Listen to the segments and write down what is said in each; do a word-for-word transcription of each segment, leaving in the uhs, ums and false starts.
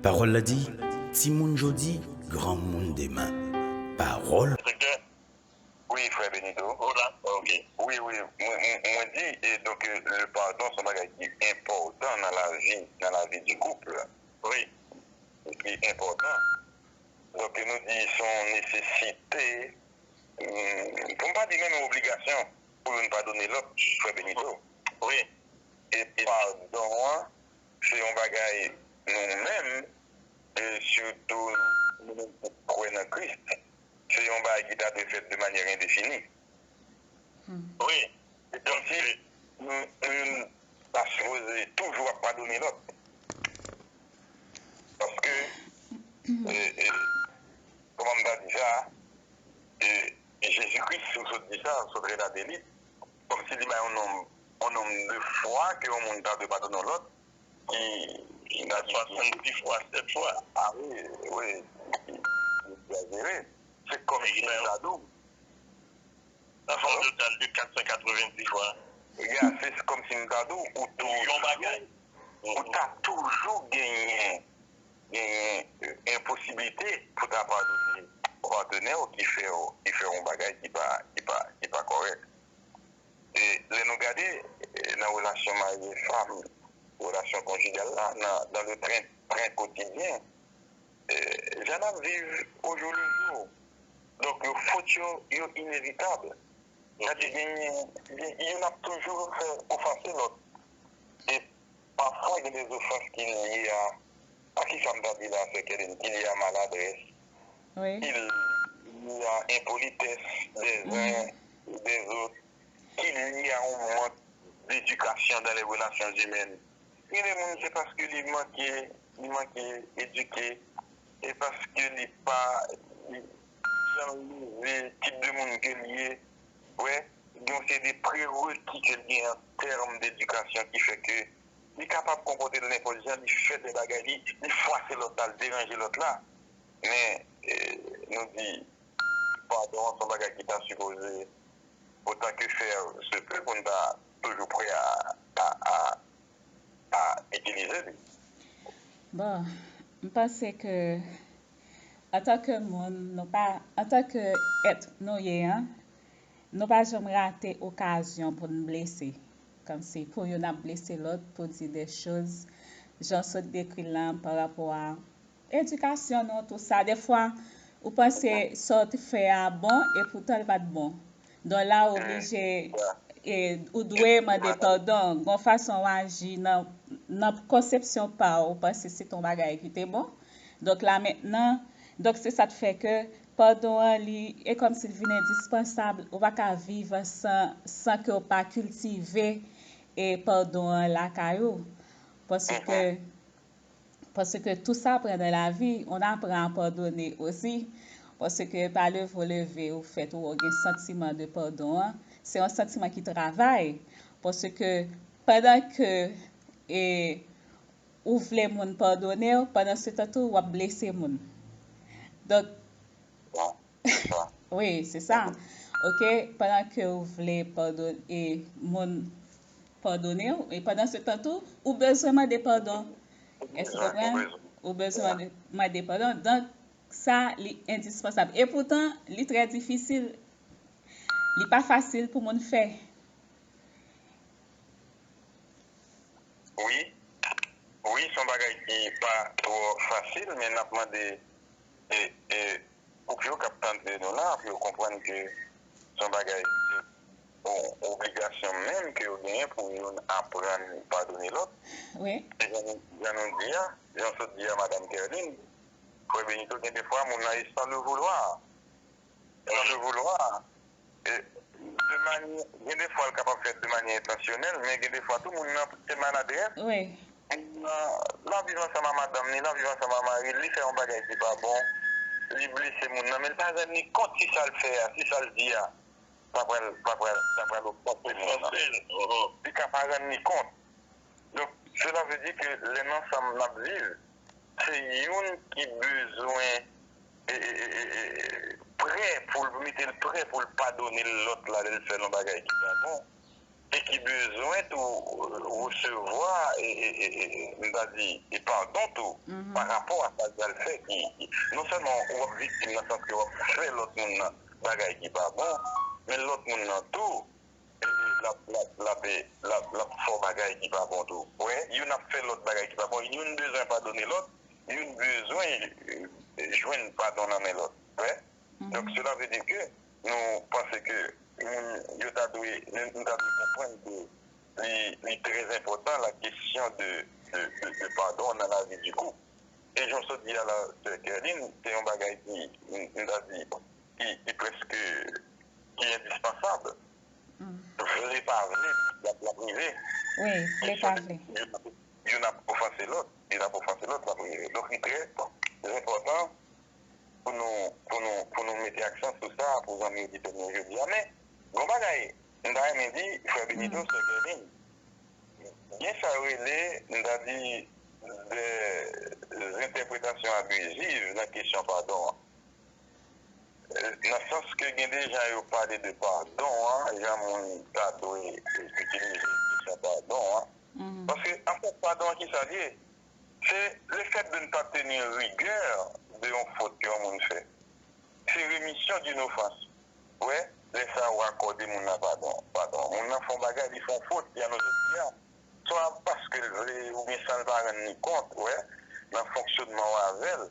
Pawòl la di, timoun jodi, granmoun demen. Pawòl. Enspektè? Wi, frè Benito. Ou la? Ok. Wi, wi, mwen, mwen, mwen di, e donk, le padon se yon bagay ki enpòtan nan lavi, nan lavi di koup. Wi. Ki enpòtan. Donk, nou di se yon nesesite, mm, pou m pa di menm yon obligasyon pou youn padone lòt, frè Benito. Wi. E padon an, se yon bagay nou menm, e sitou nou menm ki kwè nan Kris, se yon bagay ki ta dwe fèt de manyè endefini. Wi. Se kòmsi nou, nou youn ta sipoze toujou ap padone lòt. Paske, e, e, kòman m ta di sa, e, Jezi Kris, si w sot di sa, w sot relate li, kòmsi li bay yon nonm, yon nonm de fwa ke yon moun ta dwe padone yon lòt, ki, ki ta di swasanndis fwa, sèt fwa. A wi, wi, li egzajere. Se kòmsi m ta di w. Sa fè yon total de kat san katrevenndis fwa. Ya, se kòmsi m ta di w, ou toujou, ou ta toujou genyen, genyen, e, posiblite pou ta padone yon patnè w ki fè w, ki fè w yon bagay ki pa, ki pa, ki pa kòrèk. E lè nou gade, e, nan relasyon mari e fanm, relasyon konjigal la, nan, dans le train, train quotidien, e, jan n ap viv au jour le jour. Donk, yo, fot yo, yo inevitab. Sa di, genyen, gen, youn ap toujou fè ofanse lòt. E pafwa, gen de zofans ki lye a, a kisa m ta di la, sè Kerline, ki lye a maladrès, ki lye a enpolitès des uns et des autres, ki lye a yon mank d'edikasyon dans les relations humaines. Gen de moun, se paske li manke, li manke edike, e paske li pa, li, jan l leve, tip de moun ke l ye, wè, gen yon seri de prereki ke l gen an tèm d'edikasyon ki fè ke li kapab konpòte l nenpòt jan, li fè de bagay, li, li fwase lòt la, l deranje lòt la. Men, e, nou di, padon an se yon bagay ki ta sipoze, otan ke fè se pe, pou n ta toujou prè a, a, a, a itilize li. Bon, m panse ke antanke moun, nou pa, antanke èt nou ye an, nou pa janm rate okazyon pou n blese. Kòmsi pou youn ap blese lòt, pou di de choz, jan w sot dekri l lan, pa rapò a edikasyon nou, tou sa. Defwa, ou panse sa w te fè a bon, e poutan l pa t bon. Donk la, ou oblije, e, ou dwe mande padon. Gon fason w aji nan, nan konsepsyon pa w, ou panse se t on bagay ki te bon. Donk la mentnan, donk se sa k fè ke padon an, li, e kòmsi l vin endispansab, ou pa ka viv san, san ke w pa kiltive, e, padon an lakay ou. Paske, paske tout sa pran nan lavi, on apprend à pardonner aussi. Paske pa leve w leve, ou fèt, ou gen santiman de padon an, se yon santiman ki travay. Paske pandan ke, e, ou vle moun padone w, pandan se tan tou, w ap blese moun. Donk, wi, se sa. Ok, pandan ke ou vle padone, e, moun padone w, e pandan se tan tou, ou bezwen mande padon. Èske w konprann? Ou bezwen mande, mande padon. Donk, sa, li endispansab. E poutan, li trè difisil. Li pa fasil pou moun fè. Wi. Wi, se yon bagay ki pa twò fasil, men n ap mande, e, e, koup yo k ap tande nou la, pou yo konprann ke se yon bagay, yon obligasyon menm ke yo genyen pou youn aprann padone lòt. Wi. E jan nou, jan nou di a, jan w sot di a, Madanm Kerline, frè Benito, gen de fwa moun nan e sans le vouloir. Sans le vouloir. E, de manyè, gen de fwa l kapab fèt de manyè entansyonèl, men gen de fwa tou moun nan se maladrès. Wi. Moun nan, l ap viv ansanm a madanm ni, l ap viv ansanm a mari l, li fè yon bagay ki pa bon, li blese moun nan, men l pa rann li kont si sa l fè a, si sa l di a, pa pral, pa pral, pa pral ofanse moun nan. Li ka pa rann li kont. Donk, cela veut dire ke lè n ansanm n ap viv, se youn ki bezwen, e, e, e, e, e, prè pou l, mete l prè pou l padone lòt la lè l fè l yon bagay ki pa bon. e ki bezwen tou resevwa, e, e, e, e, m ta di, e padon tou, pa rapò a sa l pral fè, ki, ki, non sèlman w ap viktim nan sans ke w ap fè lòt moun nan bagay ki pa bon, men lòt moun nan tou, e, e, l ap, l ap, l ap, e, l ap, l ap fè w bagay ki pa bon tou. Wè, youn ap fè lòt bagay ki pa bon, youn bezwen padone lòt, youn bezwen, e, jwenn padon nan men lòt. Wè. Donk, cela veut dire que nou panse ke moun yo ta dwe, nou, nou ta dwe konprann ke li, li trè enpòtan, la kesyon de, de, de, de padon nan lavi di koup. E jan w sot di a la, sè Kerline, se yon bagay ki, m, m ta di, ki, ki prèske, ki endispansab. Vle pa vle, l ap, l ap rive. Wi, vle pa vle. Youn ap, youn ap ofanse lòt, youn ap ofanse lòt, l ap rive. Donk, li trè enpòtan pou nou, pou nou, pou nou mete aksan sou sa, pou zanmi oditè nou yo jodi a. Men, gon bagay, m ta renmen di, frè Benito, sè Kerline, gen sa yo rele, m ta di, de entèpretasyon abiziv nan kesyon padon an. Nan sans ke gen de jan yo pale de padon an, jan moun ta dwe itilize kesyon padon an. Paske, anfèt, padon an, ki sa l ye? Se le fait de ne pas tenir rigueur de yon fot ke yon moun fè. Se remisyon d'une offense. Wè, lè sa a, ou akòde moun nan padon. Padon. Moun nan fè yon bagay, li fè yon fot, li anonse li a. Swa paske l vle, oubyen san l pa rann li kont, wè, nan fonksyonman w avè l.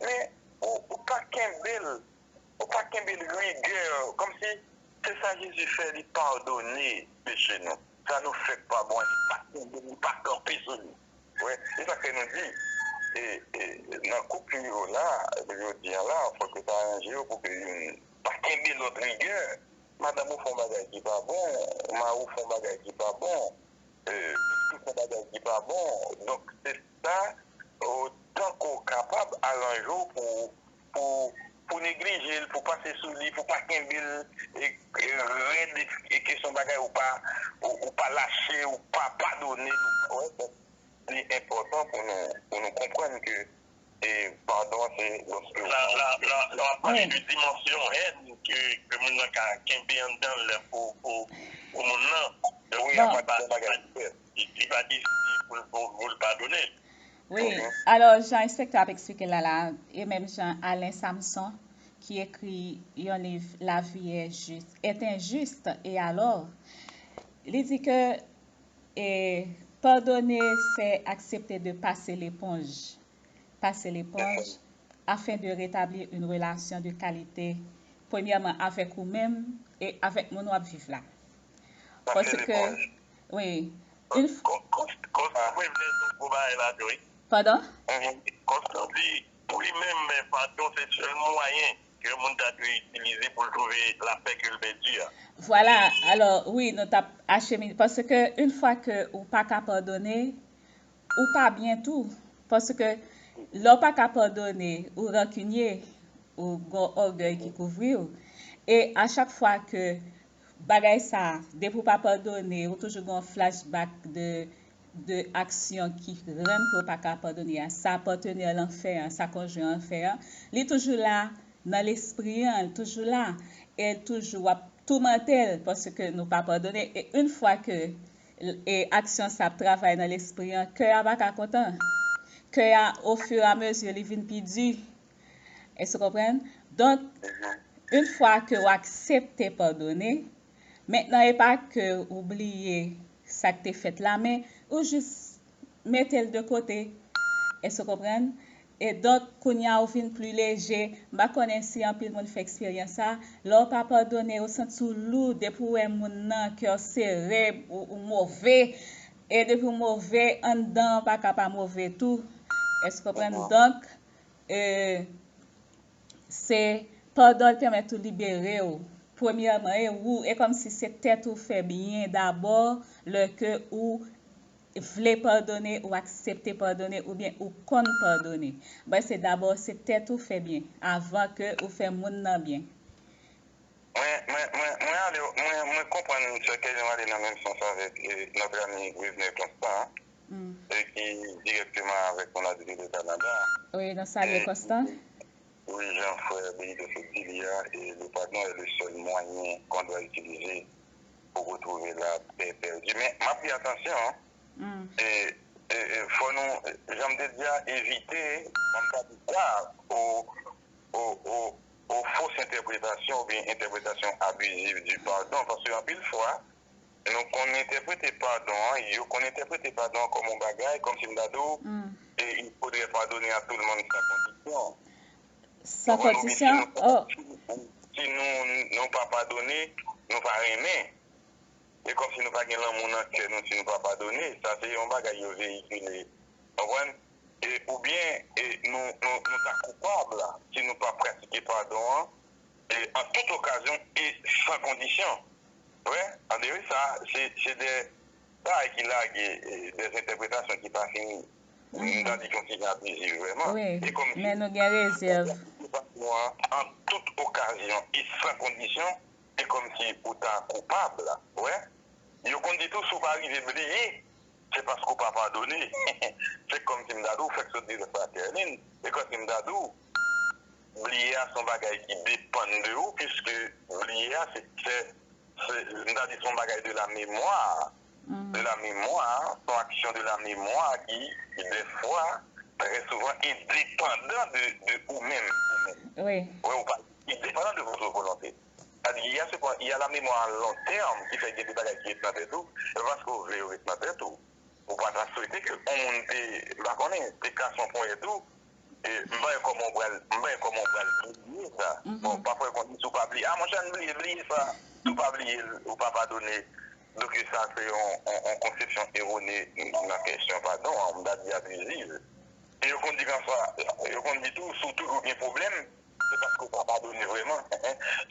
Men, ou, ou pa kenbe l, ou pa kenbe l rigè, kòmsi se sa Jezi fè, li padone peche nou. Sa nou fè k pa bon, li pa kenbe l, li pa kanpe sou li. Wè, se sa k fè nou di, e, e, nan koup yo la, jodi a la, fòk yo ta ranje yo pou ke youn pa kenbe lòt rigè. Madanm ou fè yon bagay ki pa bon, mari w fè yon bagay ki pa bon, e, pitit ou fè yon bagay ki pa bon. Donk, se sa, otan ke w kapab, aranje w pou, pou, pou neglije l, pou pase sou li, pou pa kenbe l, e, e, rèd, e, e ke se yon bagay ou pa, ou, ou pa lache, ou pa padone l, ou pa, wè, donk, li enpòtan pou nou, pou nou konprann ke, e, padon, se lòske w... La, la, la, la, w ap pale de dimansyon hèn ke, ke moun nan ka kenbe anndan l pou, pou, pou moun nan. Donk, wi, li pa, li pa deside pou l, pou, pou l padone. Wi, alò, jan enspektè ap eksplike l la, la, e menm jan Alain Samson, ki ekri yon liv, La vie est juste, est injuste, et alors, li di ke, e, pardonner, c'est accepter de passer l'éponge, passer l'éponge, afin de rétablir une relation de qualité, premyèman avèk ou menm e avèk moun w ap viv la. Paske, wi, yon f- Kon, kon, Konstan mwen vle di yon gwo bagay la tou, wi. Padan? Konstan di, pou li menm, men padon se sèl mwayen ke yon moun ta dwe itilize pou l twouve lapè ke l pèdi a. Vwala, alò, wi, nou t ap achemine, paske yon fwa ke ou pa ka padone, ou pa byen tou. Paske lè w pa ka padone, ou rankinye, ou gon ògèy ki kouvri w. E a chak fwa ke bagay sa, depi w pa padone, ou toujou gon flashback de, de aksyon ki rann ke w pa ka padone a. Sa patnè w lan fè an, sa konjwen an fè an, li toujou la nan lespri an, li toujou la. E l toujou ap toumante l paske nou pa padone. E yon fwa ke, e aksyon sa ap travay nan lespri an, kè a pa ka kontan. Kè a, ofiramezi, li vin pi di. Èske w konprann? Donk, yon fwa ke w aksepte padone, mentnan e pa ke w bliye sa k te fèt la, men ou jis mete l de kote. Èske w konprann? E donk, kounye a ou vin pli leje. M pa konnen si anpil moun fè eksperyans sa. Lè w pa padone, ou santi w lou. Depi w wè moun nan, kè w sere, ou, ou move. E depi w move, anndan an pa ka pa move tou. Èske w konprann? Donk, e, se pandan l pèmèt ou libere w. Premyèman, e ou, e kòmsi se tèt ou fè byen dabò, lè ke ou vle padone, ou aksepte padone, oubyen ou konn padone. Bon, se dabò se tèt ou fè byen, avan ke ou fè moun nan byen. Mwen, mwen, mwen, mwen ale, mwen, mwen konprann sè Kèlin ale nan menm sans avèk, e, notre ami Revenel Constant, e ki dirèkteman avèk nou la depi Kanada. Wi, nou salye Constant. Wi, jan frè Benito sot di li a, e le pardon est le seul moyen qu'on doit utiliser ou retwouve la, pè, pèdi. Men, m ap di atansyon, e, e, e, fò nou, jan m te di a, evite, m pa di sa, o, o, o, o fos entèpretasyon oubyen entèpretasyon abiziv di padon, paske anpil fwa, nou konn entèprete padon an, yo konn entèprete padon an kòm yon bagay, kòmsi m ta di w, e, il faudrait pardonner à tout le monde sans condition. San kondisyon? Oh. Si nou, nou pa padone, nou pa renmen. E kòmsi nou pa gen lanmou nan kè nou si nou pa padone. Sa se yon bagay yo veyikile. Konprann? E, oubyen, e, nou, nou, nou ta koupab si nou pa pratike padon an, e, an tout okazyon e san kondisyon. Vre, andeyò sa, se, se de bagay ki lage, e, de entèpretasyon ki pa fini. M ta di ki yon ti jan abiziv vrèman. Wi, e kòmsi men nou gen rezèv. An tout okazyon e san kondisyon, e kòmsi ou ta koupab, wè. Yo konn di tou, si w pa rive bliye, se paske w pa padone. Se kòmsi m ta di w fèk sot dirèk pa tèlin. E kòmsi m ta di w, bliye a se yon bagay ki depann de ou, piske bliye a se, se, se, m ta di se yon bagay de la mémoire. De la mémoire, se yon aksyon de la mémoire ki, ki dèfwa, trè souvan, endepandan de, de ou menm. Ou menm. Wi. Wè, ou pa, endepandan de votre volonté. Sa di, il y a ce qu'on, il y a la mémoire à long terme ki fè gen de bagay ki ret nan tèt ou, e paske w vle yo ret nan tèt ou. Ou pa ta swete ke yon moun te, m pa konnen, te kase yon ponyèt ou, e m pa wè kòman w pral, m pa wè kòman w pral bliye sa. Bon, pafwa yo konn di si w pa bliye, a monchè, ann bliye, bliye sa. Si w pa bliye l, ou pa padone. Donk, sa se yon, yon, yon konsepsyon erone nan kesyon padon an, m ta di abiziv. E yo konn di konsa, yo konn di tou, si w toujou gen pwoblèm, se paske w pa padone vrèman.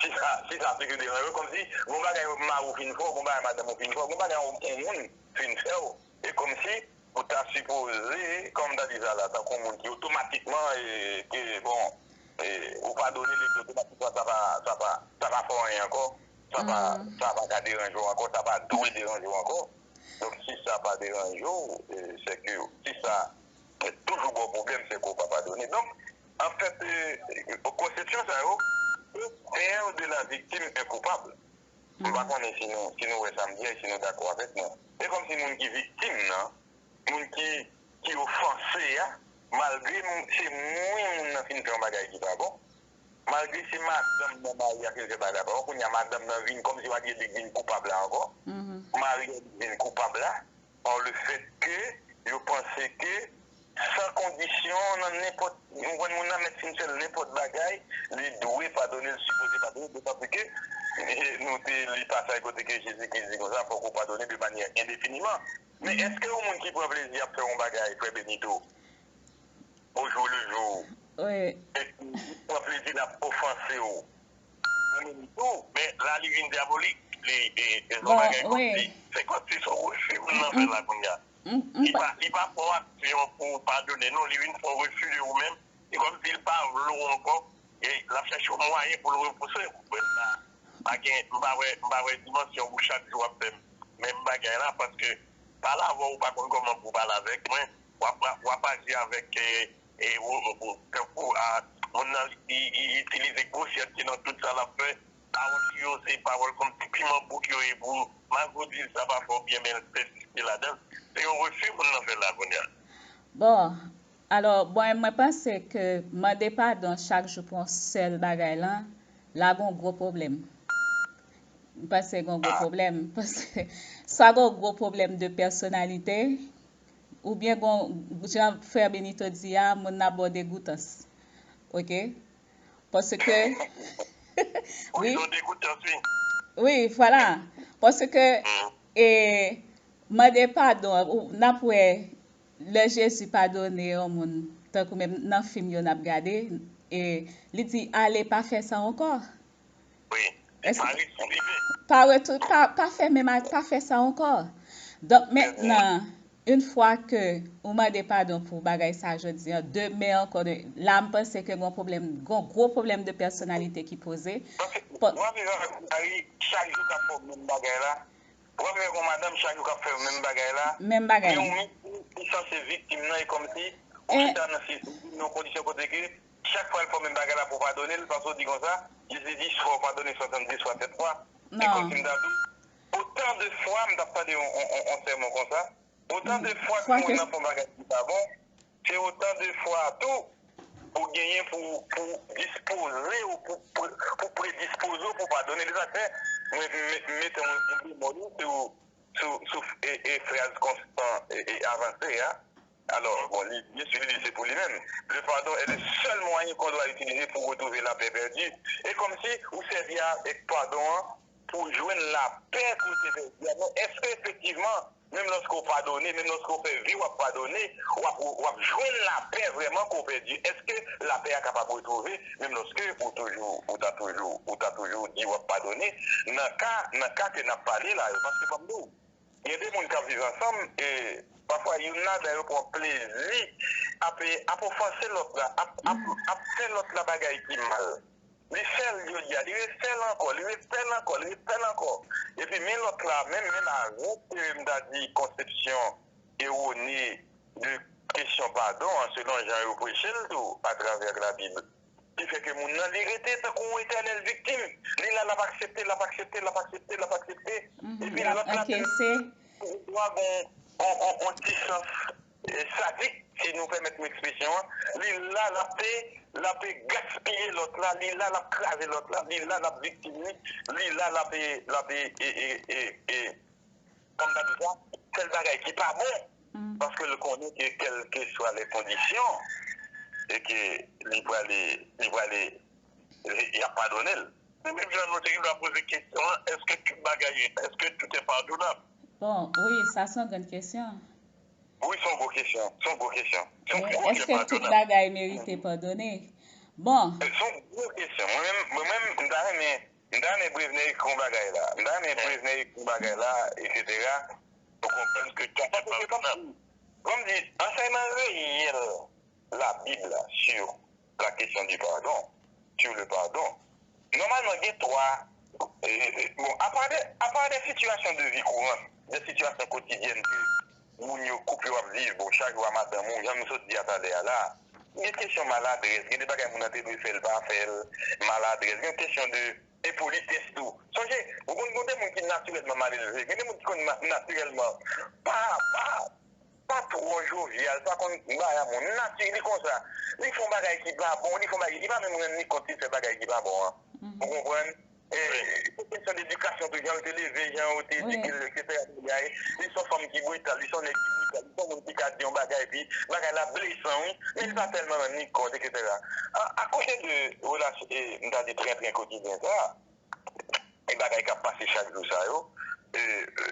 Si sa, si sa se ke deranje w, kòmsi, gon bagay mari w fin fè w, gon bagay madanm ou fin fè w, gon bagay yon, yon moun fin fè w, e kòmsi, ou ta sipoze, kòm m ta di sa la, tankou yon moun ki otomatikman, e, ke, bon, e, ou padone li, otomatikman, sa pa, sa pa, sa pa fè w anyen ankò, sa pa, sa pa ka deranje w ankò, sa pa dwe deranje w ankò. Donk, si sa pa deranje w, e, se ke, si sa toujou ba w pwoblèm, se ke w pa padone. Donk, anfèt, e, konsepsyon sa yo, faire de la victime un coupable. M pa konnen si nou, si nou wè sa m di a, si nou dakò avèk mwen. E kòmsi moun ki viktim nan, moun ki, ki ofanse a, malgre m, se mwen moun nan fin fè yon bagay ki pa bon, malgre se madanm nan mari a fin fè bagay pa bon, kounye a madanm nan vin kòmsi w a di li vin koupab la ankò, mari a vin koupab la, par le fait que yo panse ke san kondisyon, nan nenpòt, yon grann moun nan mèt fin fè l nenpòt bagay, li dwe padone, li sipoze padone, dotan pli ke, e, nou te li pasaj kote ke Jezi Kris di konsa, fòk ou padone de manyè endefiniman. Men èske yon moun ki pran plezi ap fè yon bagay, frè Benito, au jour le jour, e ki pran plezi l ap ofanse w, ou menm tou, men la li vin dyabolik, li, e, e, se yon bagay kòmsi, se kòmsi se yon refi moun nan fè la kounye a. Li pa, li pa fè yon aksyon pou w padone, non, li vin fè yon refi de ou menm. Se kòmsi li pa vle w ankò, e l ap chèche yon mwayen pou l repouse w. Mwen, m pa, m pa gen, m pa wè, m pa wè dimansyon pou chak jou w ap fè menm bagay la, paske pale avè w, ou pa konn kòman pou w pale avèk mwen, w ap, w ap aji avèk, e, e, ou, ou, ou, tankou, a, moun nan, li, li itilize gwosyète nan tout sa l ap fè, pawòl li yo, se pawòl kòmsi piman bouk yo ye pou magouti l, sa pa fè w byen, men l pèsiste ladan l. Se yon refi moun nan fè la kounye a. Bon, alò, bon, mwen panse ke mande padon chak jou pou yon sèl bagay lan, la gon gwo pwoblèm. M panse gon gwo pwoblèm, paske swa gon gwo pwoblèm de pèsonalite, oubyen gon, jan frè Benito di a, moun nan ba w degoutans. Oke? Paske, wi. Wi, vwala. Paske, e, mande padon, ou, n ap wè, lè Jezi padone yon moun, tankou menm nan fim yo n ap gade, e, li di, "Ale, pa fè sa ankò." Wi, li pa residive. Pa retou-, pa, pa fè menm a-, pa fè sa ankò. Donk, mentnan, yon fwa ke ou mande padon pou bagay sa jodi an, demen ankò, de, la, m panse ke gon pwoblèm, gon gwo pwoblèm de pèsonalite ki poze. Paske w ap viv avèk yon mari, chak jou k ap fè w menm bagay la. W ap viv avèk yon madanm, chak jou k ap fè w menm bagay la. Menm bagay la. Men ou menm ki sanse viktim nan, e kòmsi ou chita nan si-, nan yon kondisyon kote ke chak fwa l fè w menm bagay la pou w padone l, paske w di konsa, Jezi di, swa w padone swasanndis fwa sèt fwa. E kòmsi m ta di w, Otan de fwa m t ap tande yon, yon, yon, yon sèmon konsa, otan de fwa ke moun nan fè yon bagay ki pa bon, se otan de fwa tou ou genyen pou, pou dispoze ou pou, pou, pou predispoze w pou padone. Se sa k fè mwen m- m- mete yon, yon bemòl sou, sou, sou e, e fraz Konstan e, e avanse a. Alò, bon, li, byen si, li di se pou li menm. Le pardon est le seul moyen qu'on doit utiliser pour retrouver la paix perdue. E kòmsi ou sèvi avèk padon an pou jwenn lapè ke w te pèdi a. Men èske efektivman, menm lòske w padone, menm lòske w fè vi w ap padone, w ap, w ap jwenn lapè vrèman ke w pèdi? Èske lapè a kapab retwouve menm lòske ou toujou, ou ta toujou, ou ta toujou di w ap padone? Nan ka, nan ka ke n ap pale la yo, paske fò m di w, gen de moun k ap viv ansanm e pafwa youn ladan yo pran plezi ap, ap ofanse lòt la, ap, ap, ap fè lòt la bagay ki mal. Li fè l jodi a, li refè l ankò, li refè l ankò, li refè l ankò. Epi men lòt la, menm, menm avèk, e, m ta di, konsepsyon ewone de kesyon padon an, selon jan yo preche l tou, atravè Labib. Ki fè ke moun nan, li rete tankou yon etènèl viktim. Li la, l ap aksepte, l ap aksepte, l ap aksepte, l ap aksepte. Epi lòt la, li dwa gon, gon, gon, gon ti sans e, sadik, si nou pèmèt nou ekspresyon an, li la, l ap, l ap gaspiye lòt la, li la, l ap kraze lòt la, li la, l ap viktim li, li la, l ap, l ap, e, e, e, e, kòm ta di sa, fè l bagay ki pa bon, paske l konnen ke kèlkeswa lè kondisyon, e ke li prale, li prale, y ap padone l. Men Bib la, nou te gen dwa poze kesyon an, èske tout bagay, èske tout est pardonnable? Bon, wi, sa se yon grann kesyon. Wi, se yon gwo kesyon. Se yon gwo kesyon. Se yon gwo Èske tout bagay merite padone? Bon. Se yon gwo kesyon. Mwen menm, mwen menm, m ta renmen, m ta renmen Brevner ekri yon bagay la. M ta renmen Brevner ekri yon bagay la, etsetera. Ou konprann ke tout bagay padonab. Kòm di, ansèyman reyèl Labib la sur la question du pardon, sur le pardon, nòmalman gen twa, e, e, bon, apa de, apa de sitiyasyon de vi kourant, de sitiyasyon kotidyèn ke moun yo, koup yo ap viv, bon, chak jou a madanm ou, jan nou sot di a talè a la, gen kesyon maladrès, gen de bagay moun nan te dwe fè, l pa fè l, maladrès, gen kesyon de enpolitès tou. Sonje, ou konn gen de moun ki natirèlman malelve, gen de moun ki konn natirèlman pa, pa, pa twò jovyal, pa konn bay amou. Nati li konsa. Li fè yon bagay ki pa bon, li fè yon bagay, li pa menm rann li kont li fè bagay ki pa bon an. Ou konprann? E, se kesyon dedikasyon tou, jan l te leve, jan yo te edike l, etsetera. Li se yon fanm ki brital, li se yon nèg ki brital, li se yon moun ki ka di yon bagay, epi bagay la blesan, wi, men li pa tèlman rann li kont, etsetera. A, akote de relasyon, e, m ta di, trètren kotidyen sa, e bagay k ap pase chak jou sa yo, e, e,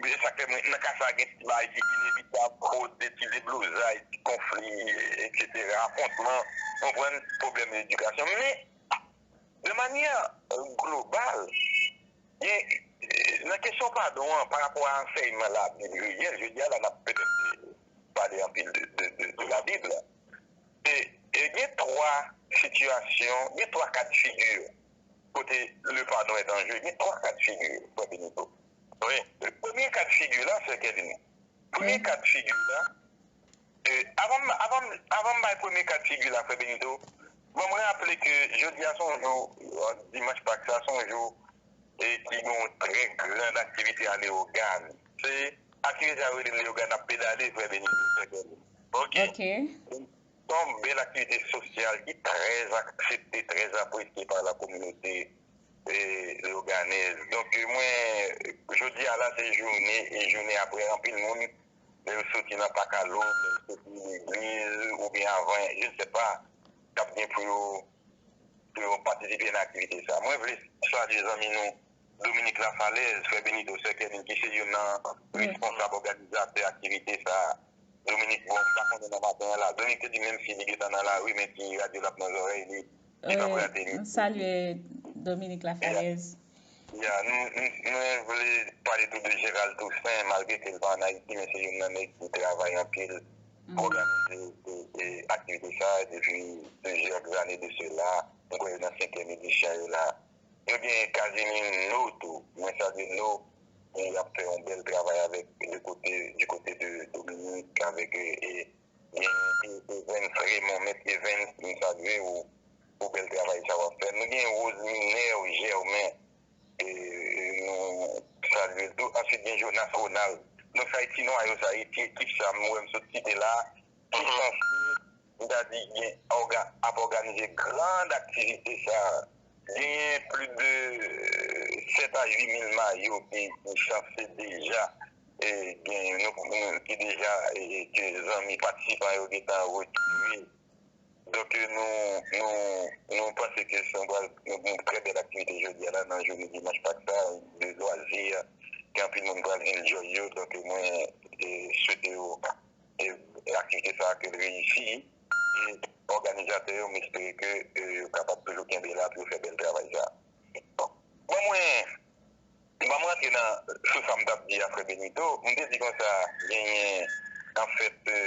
e sa k fè mwen, nan ka sa a, gen ti bagay ki inevitab, fwod, de ti deblozay, ti konfli, etsetera, afwontman, konprann, pwoblèm edikasyon. Men, de manyè, e, global, gen, e, nan kesyon padon an, parapò a ansèyman Labib reyèl, jodi a la, n ap petèt pale anpil de, de, de, de Labib la. E, e gen twa sitiyasyon, gen twa ka de figi kote le pardon est en jeu. Gen twa ka de figi, frè Benito. Wi. Premye ka de figi la, frè Kevin. Premye ka de figi la, e, avan, avan, avan m bay premye ka de figi la, frè Benito, ban m raple ke jodi a se yon jou, e, dimanch Pak sa, se yon jou, e, ki gen yon trè gran aktivite a Leyogàn. Se aktivite a yo rele Leyogàn ap pedale, frè Benito, frè Kevin. Ok. Ok. Se yon bèl aktivite sosyal ki trè aksepte, trè apresye pa la kominote, e, leyoganèz. Donk, mwen, jodi a la, se jounen, e jounen apre anpil moun, lè yo soti nan Pak a Lòm, lè yo soti legliz, oubyen avan, je ne sais pas, k ap gen pou yo, pou yo patisipe nan aktivite sa. Mwen vle salye zanmi nou, Dominique Lafalaise, frè Benito, sè Kevin, ki se youn nan responsab òganizatè aktivite sa a. Dominique, bon, m pa konnen nan maten an la. Dominique te di menm si li gentan nan lari, men ti radyo l ap nan zòrèy li, li p ap rate li. Nou salye Dominique Lafalaise. Ya, nou, nou, mwen vle pale tou de Gérald Toussaint, malgre ke l pa ann Ayiti, men se youn nan nèg ki travay anpil pou òganize, e, e, aktivite sa a depi plizyè zane de sela. Mwen kwè yo nan senkyèm edisyon yo la. Nou gen Casimir No tou. Mwen salye No. Li ap fè yon bèl travay avèk, de kote, du côté de Dominique, avèk, e, e, gen, e, Evans Raymond, Mèt Evans, m salye w pou bèl travay sa w ap fè. Nou gen Rose Minerve Germain, e, e, nou, salye l tou. Answit, gen Jonas Ronald. Donk, sa e ti non a yo, sa e ti ekip sa, m wè m sot site la, ki sanse, m ta di, gen, òga-, ap òganize grand aktivite sa. Genyen plis de sèt a uit mil mayo ki, ki sanse deja, e, gen, nou, nou, ki deja, e, ke zanmi patisipan yo gentan retire. Donk, nou, nou, nou panse ke se yon, yon trè bèl aktivite jodi a la, nan jounen dimanch Pak sa, de lwazi, ke anpil moun pral enjoy yo. Donk, mwen, e, swete yo, e, aktivite sa a ke l reyisi. E òganizatè yo, m espere ke, e, yo kapab toujou kenbe la pou yo fè bèl travay sa a. Bon, ban mwen, ban m rantre nan, sou sa m t ap di a, frè Benito. M te di konsa, genyen, anfèt, e,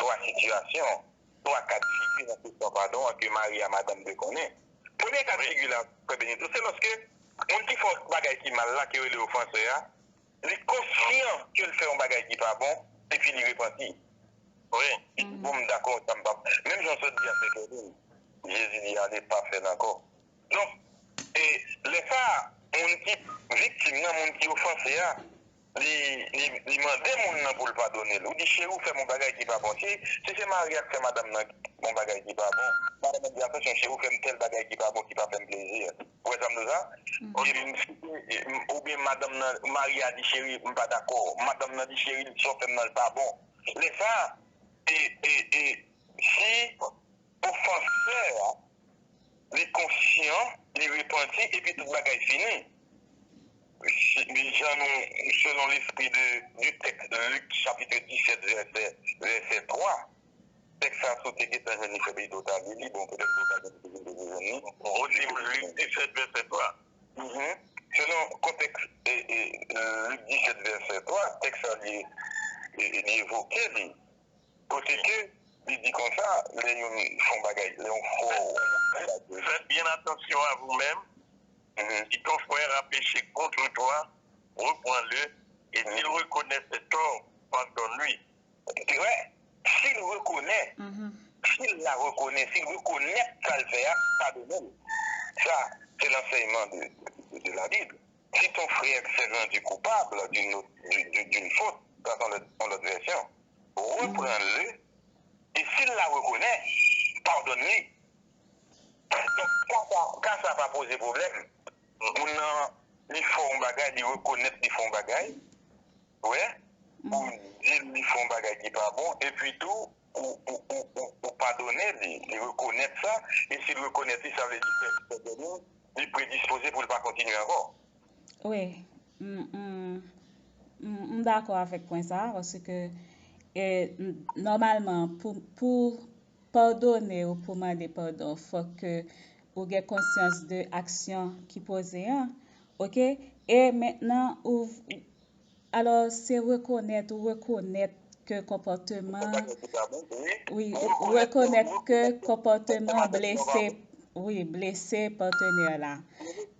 twa sitiyasyon, twa ka d figi nan kesyon padon an ke Maria madanm dwe konnen. Premye ka d figi la, frè Benito, se lòske moun ki fè w bagay ki mal la, ki rele ofansè a, li konsyan ke l fè yon bagay ki pa bon, epi li repanti. Wi. Bon, m dakò, sa m p ap, menm jan w sot di a, se Kevin. Jezi di, "Ale, pa fè l ankò." Donk, e, lè sa a, moun ki viktim nan, moun ki ofanse a, li, li, li mande moun nan pou l padone l. Ou di, "Cheri, ou fè m yon bagay ki pa bon." Si, si se Maria k fè madanm nan yon bagay ki pa bon, madanm nan di, "Atansyon, cheri, ou fè m tèl bagay ki pa bon, ki pa fè m plezi." Ou wè sa m di w sa? Oubyen, oubyen madanm nan, Maria di, "Cheri, m pa dakò." Madanm nan di, "Cheri, sa w fè m nan, l pa bon." Lè sa a, e, e, e, si ofansè a, li konsyan, li repanti, epi tout bagay fini. Si, jan nou, selon lespri de, du texte, Lik chapit disèt, vèsè, vèsè twa, tèks sa a, si w te gentan jwenn li, frè Benito, w ta li li, bon, petèt ou ta gentan jwenn li. Ou di Lik disèt, vèsè twa. Mhm. Selon kontèks, e, e, Lik disèt, vèsè twa, tèks sa a, li, e, li evoke li. Kote ke li di konsa, lè youn fè yon bagay, lè yon frè w, yon bagay. Faites bien attention à vous-même. Mhm. Si ton frère a péché contre toi, reprends-le, et s'il reconnaît ses torts, pardonne-lui. Wè, si l rekonèt, si l la rekonèt, si l rekonèt sa l fè a, padone l. Sa, se lansèyman de, de, de la Bib. Si ton frère s'est rendu coupable d'une autre, d'une, d'une, d'une faute, sa se yon lòt, yon lòt vèsyon, reprends-le, et s'il la reconnaît, pardonne-lui. Donk, ka sa, ka sa pa poze pwoblèm. Moun nan, li fè yon bagay, li rekonèt li fè yon bagay, wè, ou di l li fè yon bagay ki pa bon, epi tou, ou, ou, ou, ou, ou padone li, li rekonèt sa, e si l rekonèt li, sa vle di ke, li predispoze pou l pa kontinye ankò. Wi, m, m, m, m dakò avèk pwen sa a, paske, e, n-, nòmalman, pou, pou padone ou pou mande padon, fòk ke ou gen konsyans de aksyon ki poze an, oke? E mentnan, ou, alò, se rekonèt, ou rekonèt ke konpòteman, wi, ou rekonèt ke konpòteman blese, wi, blese patnè la.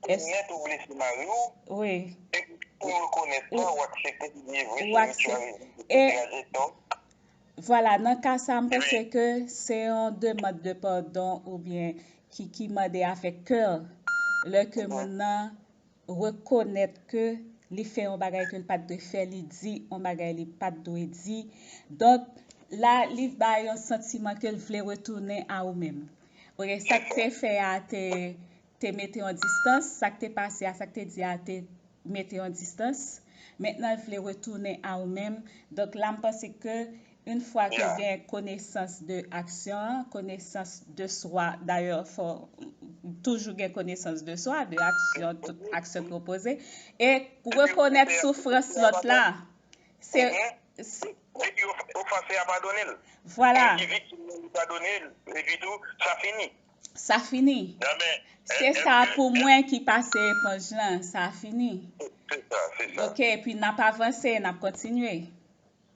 Rekonèt ou blese mari w, wi, epi ou rekonèt sa, ou aksepte li vre, se li ki a rezon, se li ki a rezon. Vwala, nan ka sa, m panse ke se yon demann de padon oubyen ki, ki mande avèk kè. Lè ke moun nan rekonèt ke li fè yon bagay ke l pa t dwe fè, li di yon bagay li pa t dwe di. Donk, la, li bay yon santiman ke l vle retounen a ou menm. Oke, sa k te fè a te, te mete yon distans, sa k te pase a, sa k te di a te mete yon distans. Mentnan, l vle retounen a ou menm. Donk, la, m panse ke yon fwa ke gen konesans de aksyon an, konesans de swa, dayè, fò toujou gen konesans de swa, de aksyon, tout aksyon ki w poze, e rekonèt soufrans lòt la. Se, se Epi of-, ofanse a padone l. Vwala. Moun ki viktim nan li padone l. Epi tou, sa fini. Sa fini. Se sa pou mwen ki pase eponj lan, sa fini. Se sa, se sa. Oke, epi n ap avanse, n ap kontinye.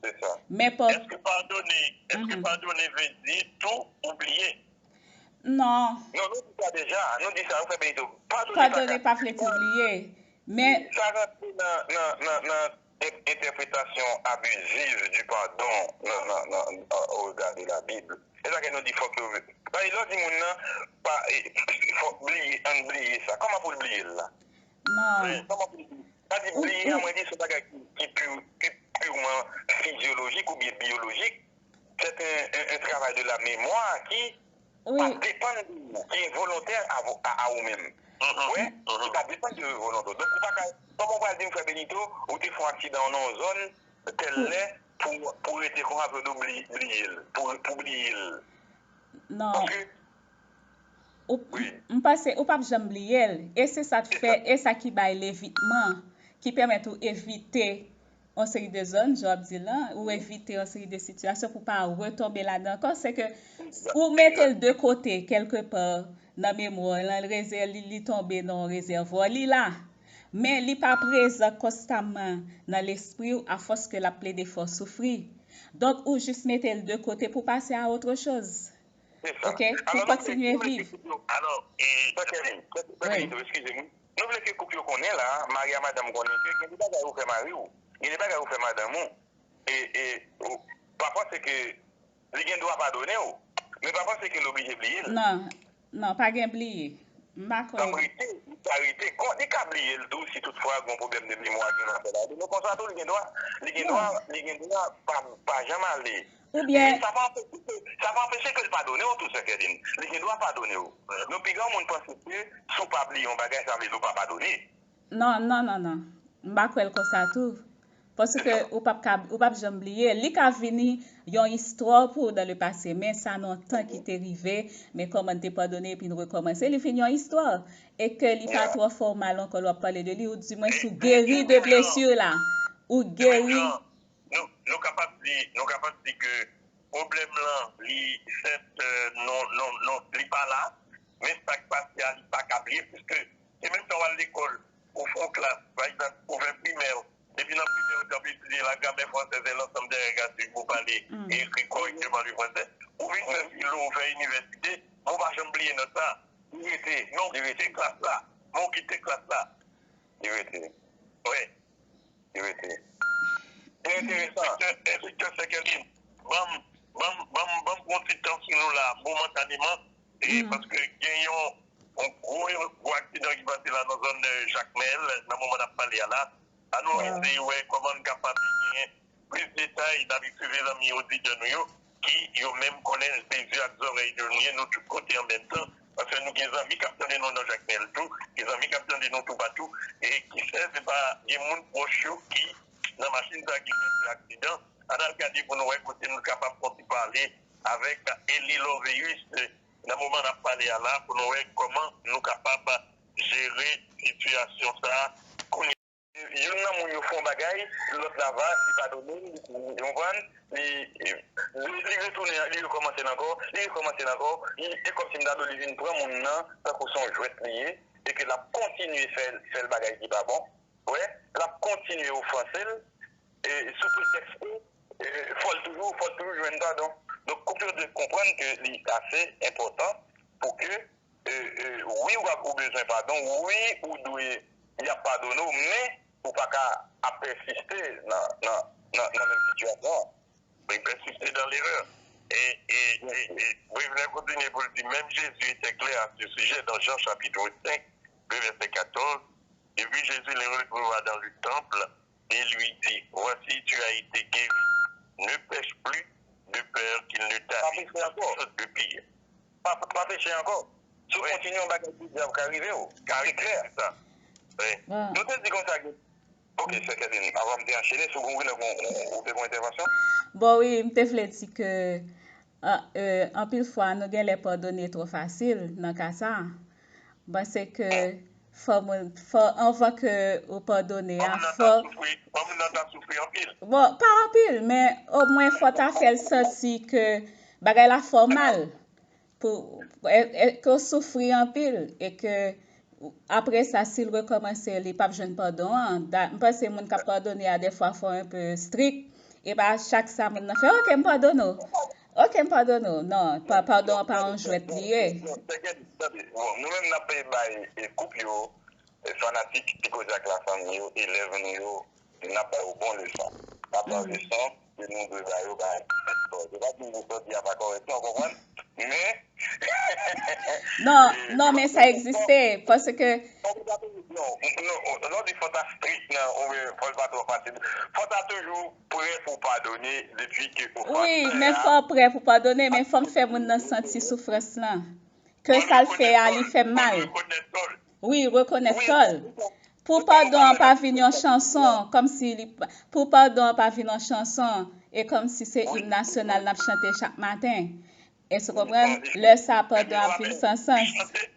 Se sa. Men pa... Èske padone, èske padone vle di tou oubliye? Non. Non, nou di sa deja. Nou di sa, ou fè peyi tou. Padone pa vle di oubliye. Men sa rantre nan, nan, nan, nan en-, entèpretasyon abiziv di padon nan, nan, nan, o rega de la Bib. E sa ke nou di fòk yo, paske lè w di moun nan, pa, e, fòk bliye, ann bliye sa. Kòman pou l bliye l la? Non. Kòman pou l bliye? Sa di, bliye a, mwen di, se yon bagay ki, ki pi, ki pirman fizyolojik oubyen biyolojik. C'est un, un, un travail de la mémoire qui pa depann de ou, ki envolontè a, a, a ou menm. Ou wè? Ki pa depann de volonte w. Donk, ou pa ka, kòman w pral di m, frè Benito, ou te fè yon aksidan nan yon zòn, tèl lè, pou, pou rete konsa, pou nou bli-, bliye l, pou, pou bliye l. Non. Paske, ou, m panse ou p ap janm bliye l. E se sa k fè, e sa ki bay levitman, ki pèmèt ou evite yon seri de zòn, jan w ap di l lan, ou evite yon seri de sitiyasyon pou pa retonbe ladan ankò, se ke ou mete l de kote, kèlke pa, nan memwa w lan, rezè-, li, li tonbe nan yon rezèvwa, li la. Men li pa prezan konstamman nan lespri w afòs ke l ap plede fè w soufri. Donk, ou jis mete l de kote pou pase a autre chose. Ok? Pou kontinye viv. Alò, e, Jacqueline, Jacqueline, eskize m. Nou vle ke koup yo konnen la, mari a madanm konnen ke gen de bagay ou fè mari w, gen de bagay ou fè madanm ou. E, e, ou, pa panse ke li gen dwa padone w, men pa panse ke l oblije bliye l. Non, non, pa gen bliye. M pa kwè. Kòm rete, li ka rete, kon, li ka bliye l tou si toutfwa gen yon pwoblèm de memwa gen nan afè la. Men konsa tou, li gen dwa, li gen dwa, li gen dwa pa, pa janm ale. Oubyen. Men sa pa anpeche ke, sa pa anpeche ke l padone w tou, sè Kèlin. Li gen dwa padone w. Men pi gran moun panse ke si w pa bliye yon bagay, sa vle di w pa padone. Non, non, non, non. M pa kwè l konsa tou. Paske ou p ap ka, ou p ap janm bliye. Li ka vini yon istwa pou w dans le passé, men sa nan yon tan ki te rive, men kòman n te padone epi n rekòmanse, li vin yon istwa. E ke li pa twò fè w mal ankò lè w ap pale de li, ou di mwen si w geri de blesi la. Ou geri. Nou, nou kapab di, nou kapab di ke pwoblèm lan, li sèt, euh, non, non, non, li pa la, men sa k pase a, li pa ka bliye, piske se menm jan w al lekòl, ou fè yon klas, pa egzanp, ou fè primè, depi nan primè, ou t ap etidye la grammaire française et l'ensemble des règles à suivre pour parler et écrire correctement le français, ou vin fè filo, ou fè inivèsite, men w pa janm bliye nòt sa. Li rete, men w kite klas la, men w kite klas la. Li rete. Wi. Li rete. Se enteresan. Enspektè, enspektè Sèkèlin, ban m, ban m, ban m, ban m pran yon ti tan sou nou la, momentaneman, e paske gen yon, yon gwo, gwo aksidan ki pase la nan zòn, euh, Jakmèl, nan moman n ap pale a la. Ann nou eseye wè kòman n kapab genyen plis detay, n ap eseye zanmi oditè nou yo, ki yo menm konnen se zye ak zòrèy yo nou ye, nou tout kote an menm tan, paske nou gen zanmi k ap tande nou nan Jakmèl tou, gen zanmi k ap tande nou toupatou, e ki fè se pa gen moun pwòch yo ki nan machin sa ki fè aksidan. Ann al gade pou nou wè kote nou kapab fè yon ti pale avèk Eli Loveus, nan moman n ap pale a la, pou nou wè kòman nou kapab jere sitiyasyon sa a kounye. Youn nan moun yo fè yon bagay, lòt la va, li padone l, li konprann, li, li, li retounen, li rekòmanse l ankò, li rekòmanse l ankò, li, e kòmsi m ta di w li vin pran moun nan tankou se yon jwèt li ye, e ke l ap kontinye fè, fè l bagay ki pa bon, wè, l ap kontinye ofanse l, e sou pretèks ke, e, fò l toujou, fò l toujou jwenn padon. Donk, koup yo dwe konprann ke li ase enpòtan pou ke e, e, wi, w ap, ou bezwen padon, wi, ou dwe, y ap padone w, men ou pa ka ap pèsiste nan, nan, nan, nan menm sitiyasyon an. Wi, persiste dans l'erreur. Et, et, et, et Brévin kontinye pou l di, même Jésus était clair à ce sujet dans Jean chapitre cinq, le verset quatorze. Et puis Jésus les retrouva dans le temple et lui dit, voici, tu as été guéri, ne pèche plus, de peur qu'il ne t'arrive quelque chose de pire. Pa, pa peche ankò. Si w kontinye yon bagay ki grav ka rive w. Ka rive, se klè. Nou te di konsa ke, ok, sè Kèlin, avan m te anchene, si w gen, ou te gen entèvansyon? Bon, wi, m te vle di ke, an, e, anpil fwa, nou genlè padone twò fasil nan ka sa a. M panse ke fò moun, fò, anvan ke ou padone a, fò. Fò moun nan ta soufri anpil. Bon, pa anpil, men omwen fò ta fè l santi ke bagay la fè w mal. Pou, e, e, ke w soufri anpil, e ke apre sa, si l rekòmanse, li p ap jwenn padon an. Da-, m panse moun k ap padone a, dèfwa, fò enpe strik. E pa chak sa moun nan fè, "Ok, m padone w. Ok, m padone w." Non, pa, padon an pa yon jwèt li ye. Bon, nou menm n ap bay, e, koup yo, e, fanatik Ti Koze ak Lafanmi yo, elèv nou yo, n ap ba yo bon leson. N ap ba yo leson ke nou dwe ba yo, ba yo. Se pa di nou sòti a pa kòrèk, non, w konprann? Men, non, non, men sa egziste, paske Non, non, lè w di fò ta strik nan, oubyen fò l pa twò fasil. Fò ta toujou prè pou padone depi ke ofans Wi, men fò w prè pou padone, men fò w fè moun nan santi soufrans lan. Ke sa l fè a, li fè m mal. Wi, rekonèt tò l. Pou padon an pa vin yon chanson, kòmsi li pou padon an pa vin yon chanson, e kòmsi se im nasyonal n ap chante chak maten. Èske w konprann? Lè sa a padon ap vin san sans.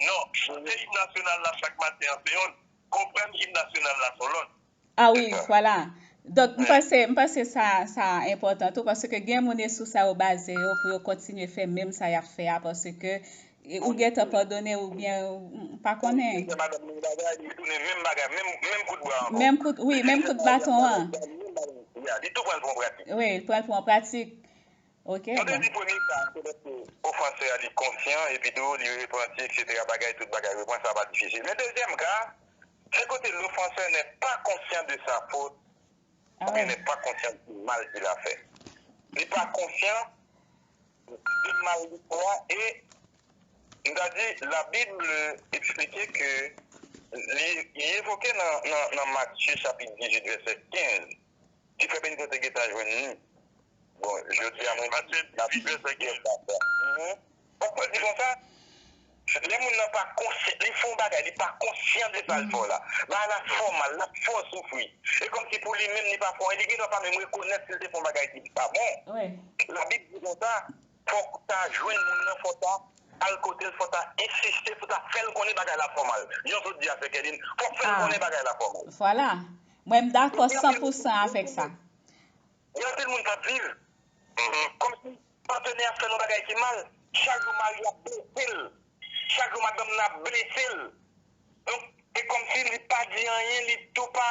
Non, chante im nasyonal la chak maten an se yonn, konprann im nasyonal la se yon lòt. Ah wi, vwala. Donk, m panse, m panse sa, sa enpòtan tou, paske gen moun e sou sa yo baze yo pou yo kontinye fè menm sa y ap fè a, paske ou gentan padone oubyen ou pa konnen. Menm kout, wi, menm kout baton an. Wi, li pran l pou yon pratik. Ok. Nou te di premye ka, se lèske ofansè a li konsyan, epi tou li repanti, eksetera, bagay, tout bagay, reprann sa pa difisil. Men dezyèm ka, se kote l'offenseur n'est pas conscient de sa faute, oubyen n'est pas conscient du mal qu'il a fait. Li pa konsyan de mal li fè a, e m ta di, Labib eksplike ke li, li evoke nan, nan, nan Matye chapit dizuit vèsè kenz, si frè Benito te gentan jwenn li. Bon, jodi a mwen di Labib vèsè kenz. Donk, mwen di konsa, lè moun nan pa konsyan, li fè yon bagay, li pa konsyan de sa l fè la. Bagay la fè w mal, l ap fè w soufri. E kòmsi pou li menm, li pa fè w anyen, li gendwa pa menm rekonèt si l te fè yon bagay ki pa bon. Labib di konsa, fòk ta jwenn moun nan, fòk ta al kote l, fòk ta ensiste, fòk ta fè l konnen bagay la fè w mal. Jan w sot di a, sè Kèlin, fòk fè l konnen bagay la fè w mal. Vwala. Mwen, m dakò san pou san avèk sa. Gen anpil moun k ap viv kòmsi patnè a fè l yon bagay ki mal. Chak jou mari ap blese l. Chak jou madanm nan ap blese l. Donk, e kòmsi li pa di anyen, li tou pa,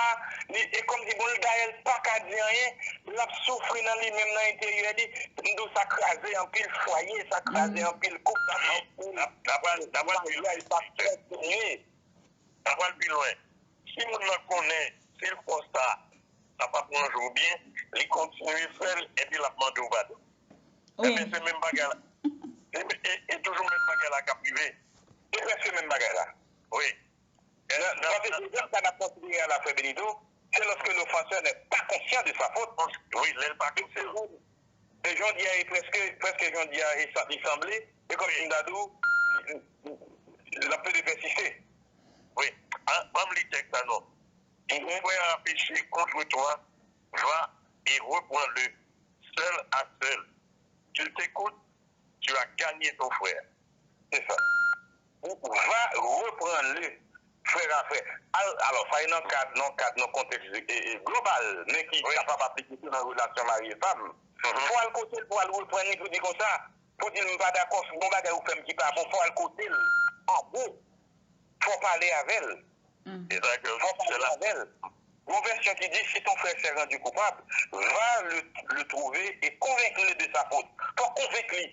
li, e kòmsi bon, dayè l pa ka di anyen, l ap soufri nan li menm, nan enteryè li. M di w, sa kraze anpil fwaye, sa kraze anpil koup, sa kraze anpil maryaj, sa kontinye. N a pral pi lwen. Si moun nan konnen, si l konsta, sa pa pran jou byen, li kontinye fè l, epi l ap mande w padon. Ebyen, se menm bagay la. E, e, e toujou menm bagay la k ap rive. E prèske menm bagay la. Wi. Paske dezyèm ka n ap konsidere a la, frè Benito, c'est lorsque l'offenseur n'est pas conscient de sa faute. Wi, lè l pa konsyan. E jan w di a, e prèske, prèske jan w di a, e sa, li sanble, e kòmsi m ta di w, l ap plede pèsiste. Wi. Ban m li tèks la non. Ton frère a péché contre toi, va et reprends-le seul à seul. S'il t'écoute, tu as gagné ton frère. Se sa. Ou va reprann li, frè a frè. Al, alò, sa e nan kad, nan kad, nan kontèks global, men ki kapab aplike tou nan relasyon mari e fanm. Fò w al kote l pou w al reprann li, pou di konsa, pou di l m pa dakò, gon bagay ou fè m ki pa bon, fò w al kote l. An gwo, fò w pale avè l. Fò w pale avè l. Gon vèsyon ki di, si ton frère s'est rendu coupable, va le, le trouver et convainc-le de sa faute. Fò w konvenk li.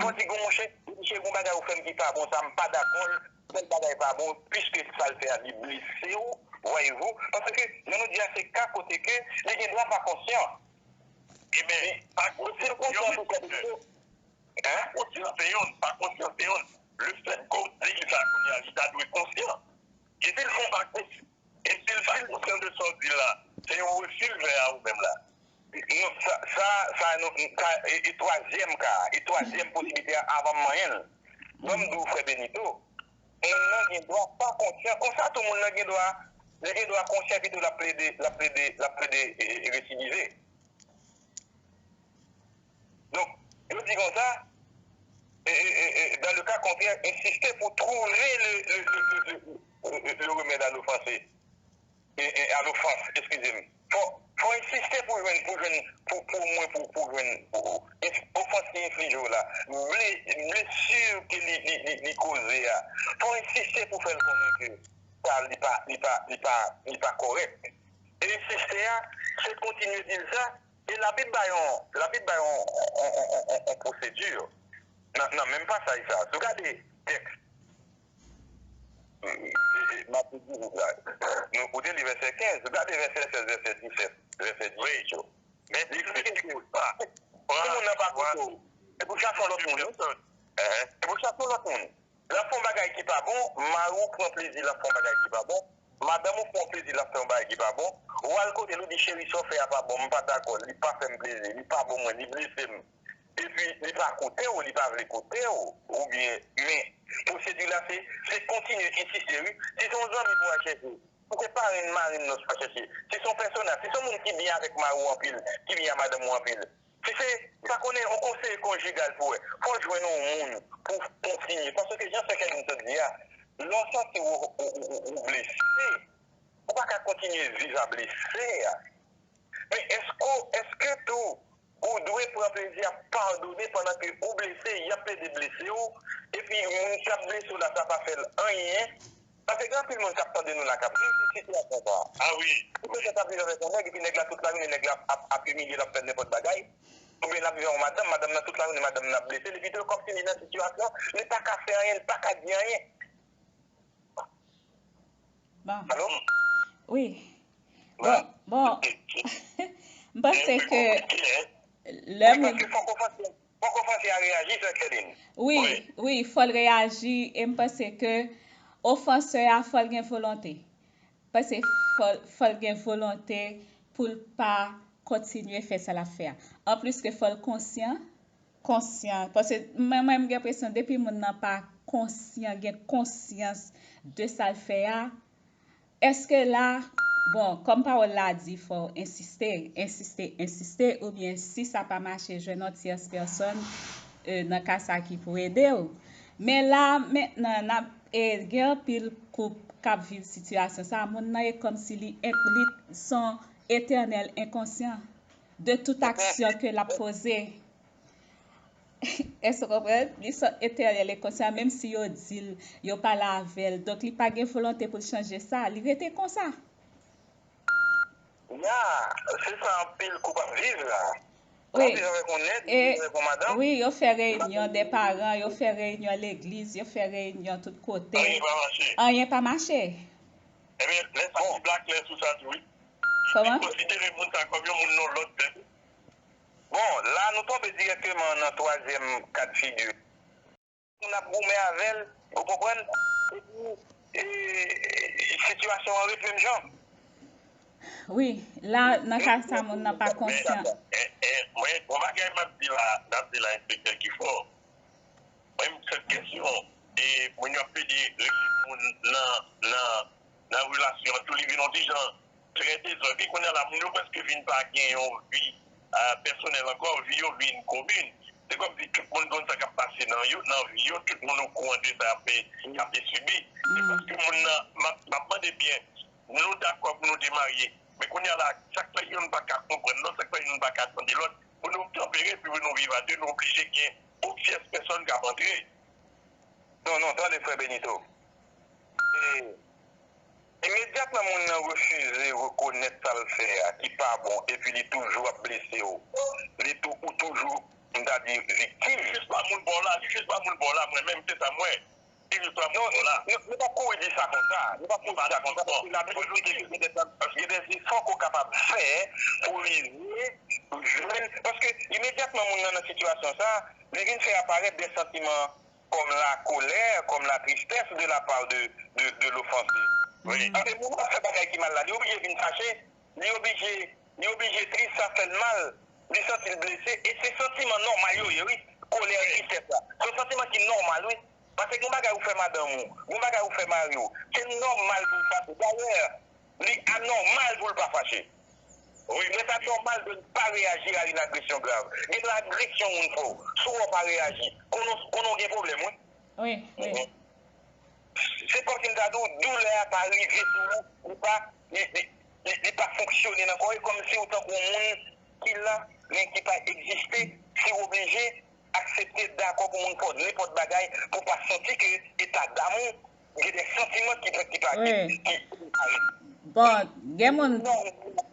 Fò w di, gon monchè, monchè, gon bagay ou fè m ki pa bon, sa m pa dakò l, tèl bagay pa bon, piske sa l fè a, li blese w, voyez-vous. Paske, jan nou di a, se ka kote ke li gen dwa pa konsyan. Ebyen, pa konsyan, se yon mesaj. Pa konsyan se yonn, pa konsyan se yonn. Lefètke w di li sa kounye a, li ta dwe konsyan. E si l pa konsyan, e si l pa konsyan de sa w di la, se yon refi l fè a ou menm la. Non, sa, sa, sa, nou, sa, e, e twazyèm ka, e twazyèm posiblite a, avan m manyen l. Ban m di w, frè Benito, moun nan gen dwa pa konsyan, konsa tou moun nan gen dwa, li gen dwa konsyan epi tou l ap plede, l ap plede, l ap plede, e, e, residive. Donk, yo di konsa, e, e, e, e, dans le cas contraire, insister pour trouver le, le, le, le, le, le, le remède à l'offense. E, e, à l'offense, excusez-moi. Fò, fò insiste pou jwenn, pou jwenn, pou, pou mwen, pou, pou jwenn, pou, pou, ofans ki enflije w la, ble, blesi ke li, li, li, li koze a. Fò insiste pou fè l konnen ke sa, li pa, li pa, li pa, li pa kòrèk. E insiste a, se kontinye di l sa, E Labib ba yon, Labib ba yon, yon, yon, yon, yon pwosedi nan, nan menm pasaj sa a. Si w gade tèks, e, e, Matye dizuit la, nou, ou te li vèsè kenz, ou gade vèsè sèz, vèsè disèt, vèsè dizuit yo. Men li di ke si moun nan pa koute w, se pou chache yon lòt moun, wi. Se pou chache yon lòt moun. L ap fè yon bagay ki pa bon, mari w pran plezi l ap fè yon bagay ki pa bon, Madanm ou fè w plezi, l ap fè yon bagay ki pa bon. Ou al kote l, ou di, "Cheri, sa w fè a pa bon, m pa dakò, li pa fè m plezi, li pa bon mwen, li blese m." Epi, li pa koute w, li pa vle koute w, oubyen, men pwosedi la, se, se kontinye ensiste, wi. Si se yon zanmi pou w al chèche, si se parenn, marenn nan w al chèche, si se yon pèsonaj, si se yon moun ki byen avèk mari w anpil, ki byen ak madanm ou anpil, si se, pa konnen, yon konseye konjigal pou w wè, fò w jwenn yon moun pou w kontinye. Paske jan sè Kèlin sot di a, lè w santi w, w, w, w, w blese, ou pa ka kontinye viv a blese a. Men èske, èske tou, ou dwe pran plezi ap padone pandan ke ou blese, y ap plede blese w, epi moun k ap blese w la, sa pa fè l anyen? Paske gen anpil moun k ap tande nou la, k ap viv sitiyasyon sa a. Ah wi. Ou petèt ap viv avèk yon nèg, epi nèg la tout lajounen, nèg la ap, ap, ap imilye l, ap fè l nenpòt bagay. Oubyen l ap viv avèk yon madanm, madanm nan tout lajounen, madanm nan ap blese l, epi tou kòmsi li nan sitiyasyon, li pa ka fè anyen, li pa ka di anyen. Bon. Alo? Wi. Bon, bon. M panse ke lè moun... Wi, paske fòk ofansè, fòk ofansè a reyaji, sè Kèlin. Wi, wi, fò l reyaji, e m panse ke ofansè a, fò l gen volonte. Paske fò l, fò l gen volonte pou l pa kontinye fè sa l ap fè a. Anplis ke fò l konsyan, konsyan, paske mwen, mwen, m gen enpresyon depi moun nan pa konsyan, gen konsyans de sa l fè a, èske la, bon, kòm pawòl la di, fò w ensiste, ensiste, ensiste, oubyen si sa pa mache, jwenn yon tyès pèsòn, e, nan ka sa ki pou ede w. Men la, mentnan, n ap, e, gen anpil koup k ap viv sitiyasyon sa, moun nan e kòmsi li, li s on etènèl enkonsyan de tout aksyon ke l ap poze. Èske w konprann? Li s on etènèl enkonsyan, menm si yo di l, yo pale avè l. Donk, li pa gen volonte pou l chanje sa. Li rete konsa. Ya, se sa anpil koup ap viv la. Wi. Ou ap viv avèk yon nèg, ou ap viv avèk yon madanm. Wi, yo fè reyinyon de paran, yo fè reyinyon legliz, yo fè reyinyon tout kote. Anyen pa mache. Anyen pa mache. Ebyen, lè sa, bon, Bib la klè sou sa tou, wi. Kòman? Li konsidere moun sa kòm yon moun nan lòt tèt. Bon, la, nou tonbe dirèkteman nan twazyèm ka de figi. Moun ap goumen avè l, ou konprann? Epi, e, sitiyasyon an ret menm jan. Wi, la, nan ka sa, moun nan pa konsyan. E, e, mwen, yon bagay m ap di la, m ap di la, enspektè Kifò. Mwen, m fè kesyon, e moun yo ap plede regle moun nan, nan, nan relasyon an, tou li vin yon ti jan trè dezòd. Epi kounye a la, moun yo prèske vin pa gen yon vi, a, pèsonèl ankò, vi yo vin komin. Se kòmsi tout moun konn sa k ap pase nan yo, nan vi yo, tout moun okouran de sa y ap, y ap sibi. Se paske moun nan, m ap, m ap mande byen, nou dakò pou nou te marye, men kounye a la, sa k fè youn pa ka konprann lòt, sa k fè youn pa ka tande lòt, pou nou tanpere, epi pou nou viv a de, nou oblije gen yon tyès pèsòn k ap antre. Non, non, tande, frè Benito. E, imedyatman moun nan refize rekonèt sa l fè a ki pa bon, epi li toujou ap blese w, li tou, ou toujou, m ta di, viktim. Li jis pa moun bò la, li jis pa moun bò la, mwen menm, se sa m wè. Li jis pa moun bò la. Non, nou, nou pa kouri di sa konsa. Nou pa kouri di sa konsa, paske la, gen de zefò ke w kapab fè pou rive jwenn, paske imedyatman moun nan nan sitiyasyon sa, li vin fè aparèt de santiman kòm la colère, kòm la tristesse de la part de, de, de l'offensé. Wi. Paske moun nan fè bagay ki mal la, li oblije vin fache, li oblije, li oblije tris, sa fè l mal, li santi l blese, e se santiman nòmal yo ye, wi. Kolè, tristès la. Se yon santiman ki nòmal, wi. Paske gen bagay ou fè madanm ou, gen bagay ou fè mari w, se nòmal pou l fache. Dayè, li anòmal pou l pa fache. Wi, men sa nòmal de ne pas réagir à une agression grave. Gen lagresyon moun fè w, si w pa reyaji, konnen, konnen w gen pwoblèm, wi. Wi, wi. Se kòmsi m ta di w, doulè a pa rive sou ou, ou pa, li, li, li, li pa fonksyone nan kò w, e kòmsi w tankou yon moun ki la, men ki pa egziste, si w oblije aksepte, dakò pou moun fè w nenpòt bagay, pou w pa santi ke eta dam ou gen de santiman ki, ki pa, ki, ki, ki parèt. Bon, gen moun. Non,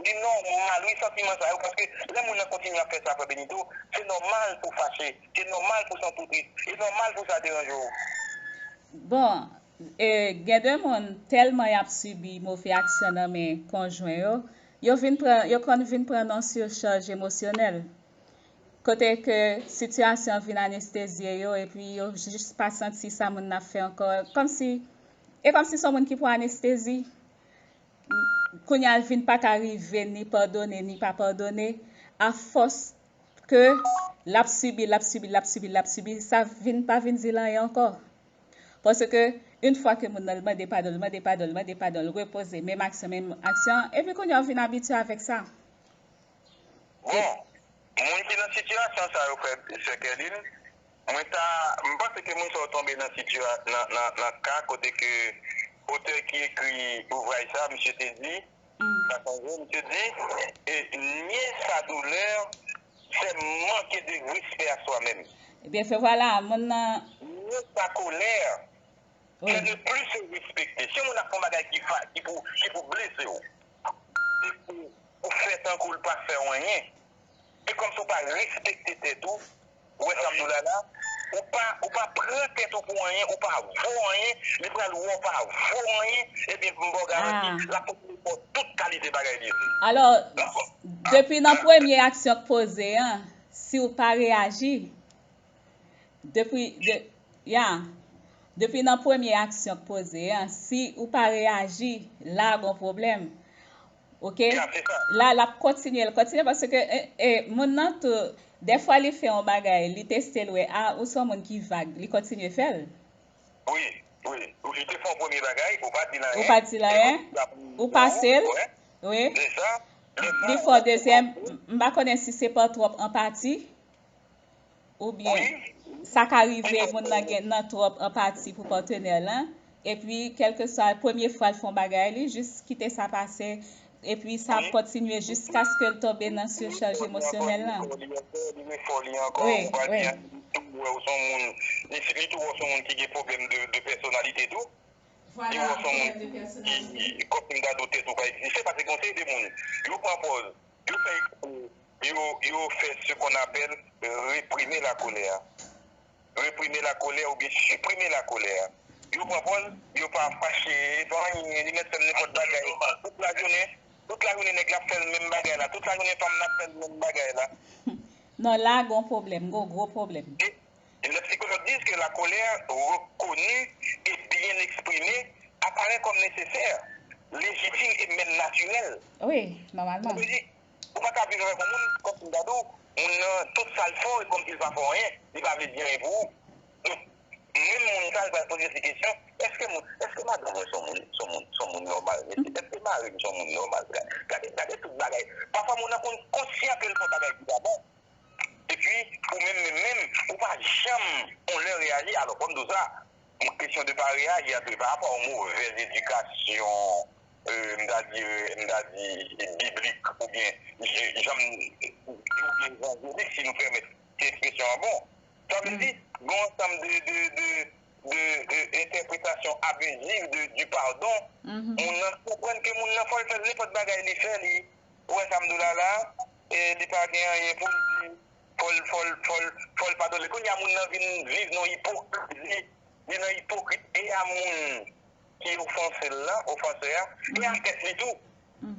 li nòmal, wi, santiman sa yo, paske lè moun nan kontinye ap fè sa, frè Benito, se nòmal pou fache, se nòmal pou santi w tris, e nòmal pou sa deranje w. Bon, e, gen de moun, tèlman y ap sibi move aksyon nan men konjwen yo, yo vin pran, yo konn vin pran yon sichaj emosyonèl. Kote ke sitiyasyon an vin anestezye yo, epi yo jis pa santi sa moun nan ap fè ankò. Kòmsi, e kòmsi se yon moun ki pran anestezi. kounye a l vin pa ka rive ni padone, ni pa padone, afòs ke l ap sibi, l ap sibi, l ap sibi, l ap sibi, sa vin pa vin di l anyen ankò. Paske, yon fwa ke moun nan l mande padon, l mande padon, l mande padon, l repoze, menm aksyon, menm aksyon, epi kounye a w vin abitye avèk sa. Bon, moun ki nan sitiyasyon sa yo, frè, sè Kèlin, mwen ta, m panse ke moun sa yo tonbe nan sitiya, nan, nan, nan ka kote ke otè ki ekri ouvraj sa, misye te di, sa chanje, misye di, e nier sa douleur, c'est manquer de respect à soi-même. Ebyen, se vwala, moun nan. Nier sa colère, c'est ne plus se respecter. Si yon moun ap fè yon bagay ki, fa, ki, pou, ki pou blese w, se pou ou fè tankou l pa fè w anyen. Se kòmsi w pa respekte tèt ou. Ou wè sa m di w la la? Ou pa, ou pa pran tèt ou pou anyen, ou pa vo anyen, li pral wè w pa vo anyen, ebyen m ba w garanti, l ap kontinye fè w tout kalite bagay li vle. Alò, depi nan premye aksyon k poze an, si w pa reyaji, depi, de, ya, depi nan premye aksyon k poze an, si ou pa reyaji, la gon pwoblèm. Oke? La, l ap kontinye, l kontinye, paske e, e, moun nan tou, dèfwa li fè yon bagay, li teste l wè, a, ou se yon moun ki vag, li kontinye fè l. Wi, wi. Ou li te fè yon premye bagay, ou pa di l anyen. Ou pa di l anyen. Ou pase l. Wi. Li fè yon dezyèm, m pa konnen si se pa twòp anpati. Oubyen, sa ka rive moun nan gen nan twòp anpati pou patnè l lan, epi kèlkeswa premye fwa l fè yon bagay, li jis kite sa pase, epi sa ap kontinye jiskaske l tonbe nan sichaj emosyonèl lan. Li refè li ankò, ou pa di anyen, li tou wè w se yon moun, li tou wè w se yon moun ki gen pwoblèm de, de pèsonalite tou. Li wè w se yon moun ki, kòm si m ta di w tèt ou pa egziste, paske gen yon seri de moun, yo pran pòz, yo fè eksprè, yo, yo fè ce qu'on appelle réprimer la colère. Réprimer la colère oubyen supprimer la colère. Yo pran pòz, yo pa fache, pa anyen, li mèt fè m nenpòt bagay. Tout lajounen, tout lajounen nèg la ap fè l menm bagay la. Tout lajounen fanm nan ap fè l menm bagay la. Non, la gon pwoblèm, gon gwo pwoblèm. Les psychologues disent que la colère reconnue et bien exprimée apparaît comme nécessaire, légitime et même naturelle. Wi, nòmalman. Ou pa ka viv avèk yon moun, kòmsi m ta di w, moun nan, tout sa l fè w, e kòmsi l pa fè w anyen, li pa vle di anyen pou ou. Donk, menm moun sa, li pral poze ti kesyon, èske moun, èske madanm mwen se yon moun, se yon moun, se yon moun nòmal? Èske, èske mari m se yon moun nòmal? Gade, gade tout bagay. Pafwa, moun nan konn konsyan ke l fè yon bagay ki pa bon. Epi, ou menm, menm, menm, ou pa janm, yon lè reyaji, alò, fò m di w sa, yon kesyon de pa reyaji a, se pa rapò a yon movèz edikasyon, euh, m ta di, euh, m ta di, biblik, oubyen, jan m, oubyen evanjelik, si nou pèmèt se ekspresyon an bon. Sa vle di, gen yon ansanm de, de, de, de, de entèpretasyon abiziv de, du pardon, moun nan konprann ke moun nan fò l fè nenpòt bagay li fè, li, ou wè sa m di w la la, e li pa gen anyen pou l di, fò l, fò l, fò l, fò l padone. Kounye a moun nan vin viv nan ipokrizi, li nan ipokrit e a moun ki ofanse l lan, ofansè a, e a tèt li tou.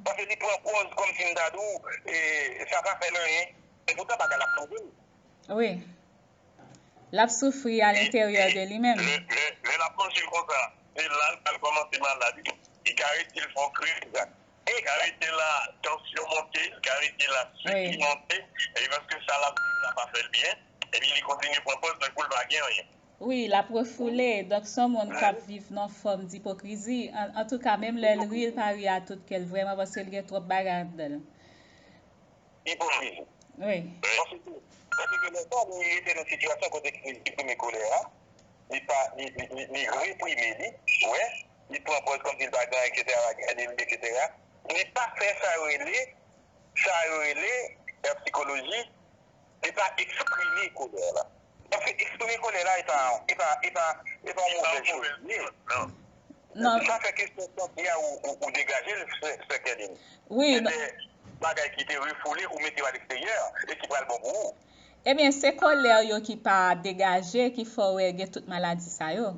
Paske li pran pòz kòmsi m ta di w, e, sa pa fè l anyen. Epoutan bagay la plonje l. Wi. L ap soufri alenteryè de li menm. Lè, lè, lè l ap manje konsa, se la l pral kòmanse malad. Li ka rete l fè yon kriz. Li ka rete la, tansyon monte, li ka rete la, sik li monte. E paske sa l ap viv la pa fè l byen, epi li kontinye pran pòz tankou l pa gen anyen. Wi, l ap refoule. Donk, se yon moun k ap viv nan fòm dipokrizi. An, antouka, menm lè l ri, l pa ri a tout kè l vrèman, paske l gen twòp bagay anndan l. Ipokrizi. Wi. Paske, paske lè sa, li rete nan sitiyasyon kote ke li eksprime kolè a, li pa, li, li, li, li reprime li, ou wè, li pran pòz kòmsi l pa gen anyen, etsetera, gade l, etsetera. Li pa fè sa yo rele, sa yo rele, nan psikoloji, li pa eksprime kolè la. Paske eksprime kolè la, e pa, e pa, e pa, e pa yon movèz choz li ye. Non. Sa fè ke sè Santi a ou, ou, ou degaje l, sè, sè Kèlin. Wi. Se de bagay ki te refoule ou mete yo a leksteryè e ki pral bon pou ou. Ebyen, se kolè yo ki pa degaje ki fè w wè gen tout maladi sa yo.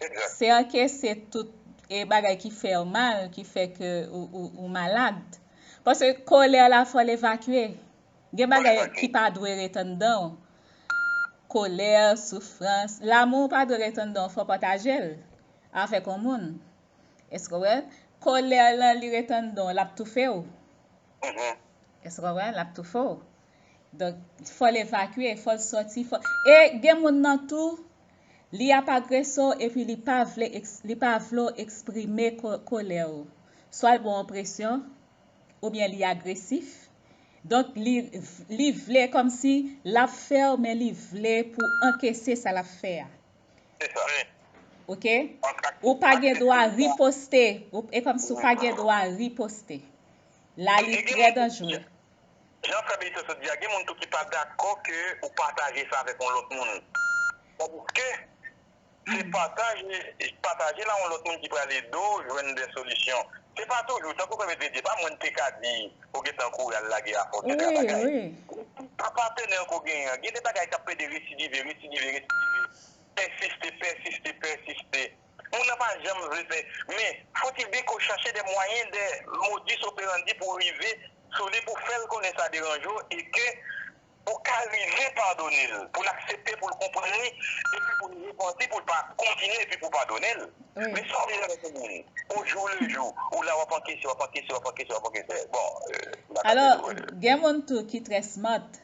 Egzak. Se ankese tout e bagay ki fè w mal, ki fè ke ou, ou, ou malad. Paske kolè la fò l evakye. Gen bagay ki pa dwe ret anndan w. Kolè, soufrans, lanmou pa dwe ret anndan w, fò w pataje l avèk yon moun. Èske w wè? Kolè lan li ret anndan w, l ap toufe w. Èske w konprann? L ap toufe w. Donk, fò l evakye, fò l sòti, fò, e gen moun nan tou, li ap agrese w epi li pa vle eks-, li pa vle w eksprime ko-, kolè w. Swa l ba w enpresyon, oubyen li agresif. Donk, li, li vle kòmsi l ap fè w, men li vle pou ankese sa l ap fè a. Se sa. Oke? Ou pa gen dwa riposte. Ou, e kòmsi ou pa gen dwa riposte. La, li trè danjere. Jan frè Benito sot di a, gen moun tou ki pa dakò ke ou pataje sa avèk yon lòt moun. Tandiske se pataje, pataje la yon lòt moun ki prale ede w jwenn de solisyon. Se pa toujou, tankou frè Benito di, pa mwen te ka di, ou gentan kouri al lage afè w, et cetera bagay. Wi, wi. Pa patenè ke w genyen an, gen de bagay k ap plede residive, residive, residive. Pèsiste, pèsiste, pèsiste. Moun nan pa janm vle fè. Men, fòtil byen ke w chache de mwayen, de modus operandi pou rive sou li, pou fè l konnen sa deranje w e ke ou ka rive padone l, pou l aksepte, pou l konprann li, epi pou l repanti, pou l pa kontinye, epi pou w padone l. Wi. Men sa w vle avèk yon moun, au jour le jour, ou la w ap ankese, w ap ankese, w ap ankese, w ap ankese. Bon, euh, m pa ka di tou, euh. Gen moun tou ki trè smart.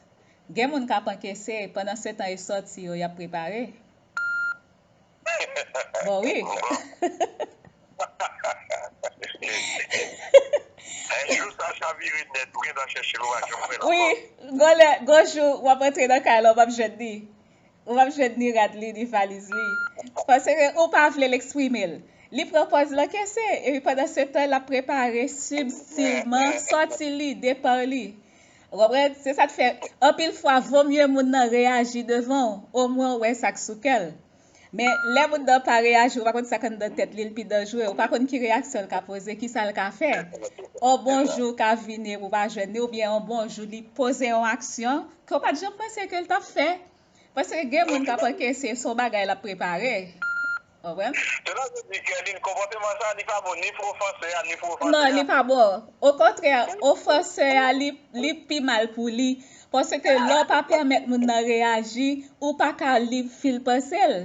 Gen moun k ap ankese, pandan se tan e sòti yo, y ap prepare. Bon, wi. Jou sa chavire nèt, ou gentan chèche l, ou pa janm wè l ankò. Wi, gon lè, gon jou, w ap antre nan kay la, ou p ap jwenn li. Ou p ap jwenn ni rad li, ni valiz li. Paske ou pa vle l eksprime l. Li pran pòz l ankese, epi pandan se tan, l ap prepare sibtilman sòti li, depa li. Ou konprann? Se sa k fè, anpil fwa, vo mye moun nan reyaji devan w, omwen w wè sa k sou kè l. Men, lè moun nan pa reyaji, ou pa konn sa k anndan tèt li, l pi danjere. Ou pa konn ki reyaksyon l ka poze, ki sa l ka fè. On bon jou ka vini, ou pa jwenn li, oubyen on bon jou, li poze yon aksyon ke w pa t janm panse ke l t ap fè. Paske gen moun k ap ankese, se yon bagay l ap prepare. Konprann? Cela veut dire que li, konpòteman sa, li pa bon ni pou ofansè a, ni pou ofansè a. Non, li pa bon. Okontrè, ofansè a, li, li pi mal pou li. Paske lè w pa pèmèt moun nan reyaji, ou pa ka li fil panse l.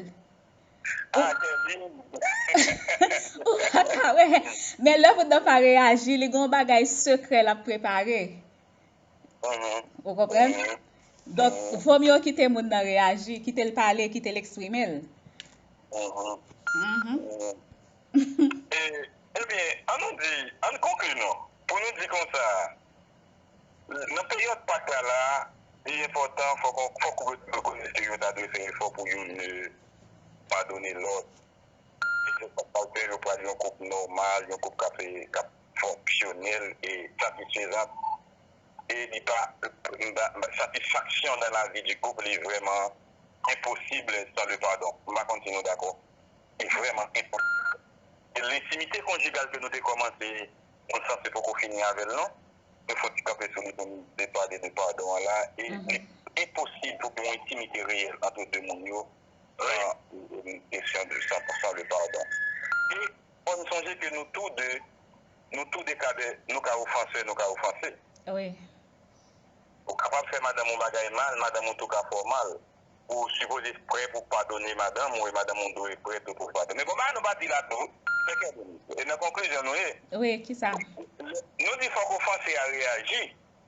Ou, ou pa ka wè. Men lè moun nan pa reyaji, li gen yon bagay sekrè l ap prepare. Ou konprann? Donk, vo mye w kite moun nan reyaji, kite l pale, kite l eksprime l. Mhm. E, ebyen, ann nou di, ann konkli non. Pou nou di konsa, nan peryòd Pak la la, li enpòtan, fòk, fòk koup rekonesans yo ta dwe fè efò pou youn, eh, padone lòt. Yo pral fè, yo pral yon koup nòmal, yon koup k ap, k ap fonksyonèl e satisfezan. E li pa, satisfaction dans la vie du couple li vrèman impossible sans le pardon. M pa konn si nou dakò. Li vrèman enposib. E lentimite konjigal ke nou te kòmanse, nou sanse poko fini avè l non. Nou fò ti kanpe sou li pou nou te pale de padon an la. E li enposib pou gen yon entimite reyèl ant de moun yo san, euh, kesyon de san pou san de padon. E fò n sonje ke nou tou de, nou tou de ka de, nou ka ofansè, nou ka ofanse. Wi. Ou kapab fè madanm ou bagay mal, madanm ou tou ka fè w mal. Ou sipoze prè pou padone madanm ou, e madanm ou dwe prè tou pou padone. Men bon, bagay nou pa di la tou, fè kè nou. E nan konklizyon nou ye. Wi, kisa? Nou di fòk ofansè a reyaji.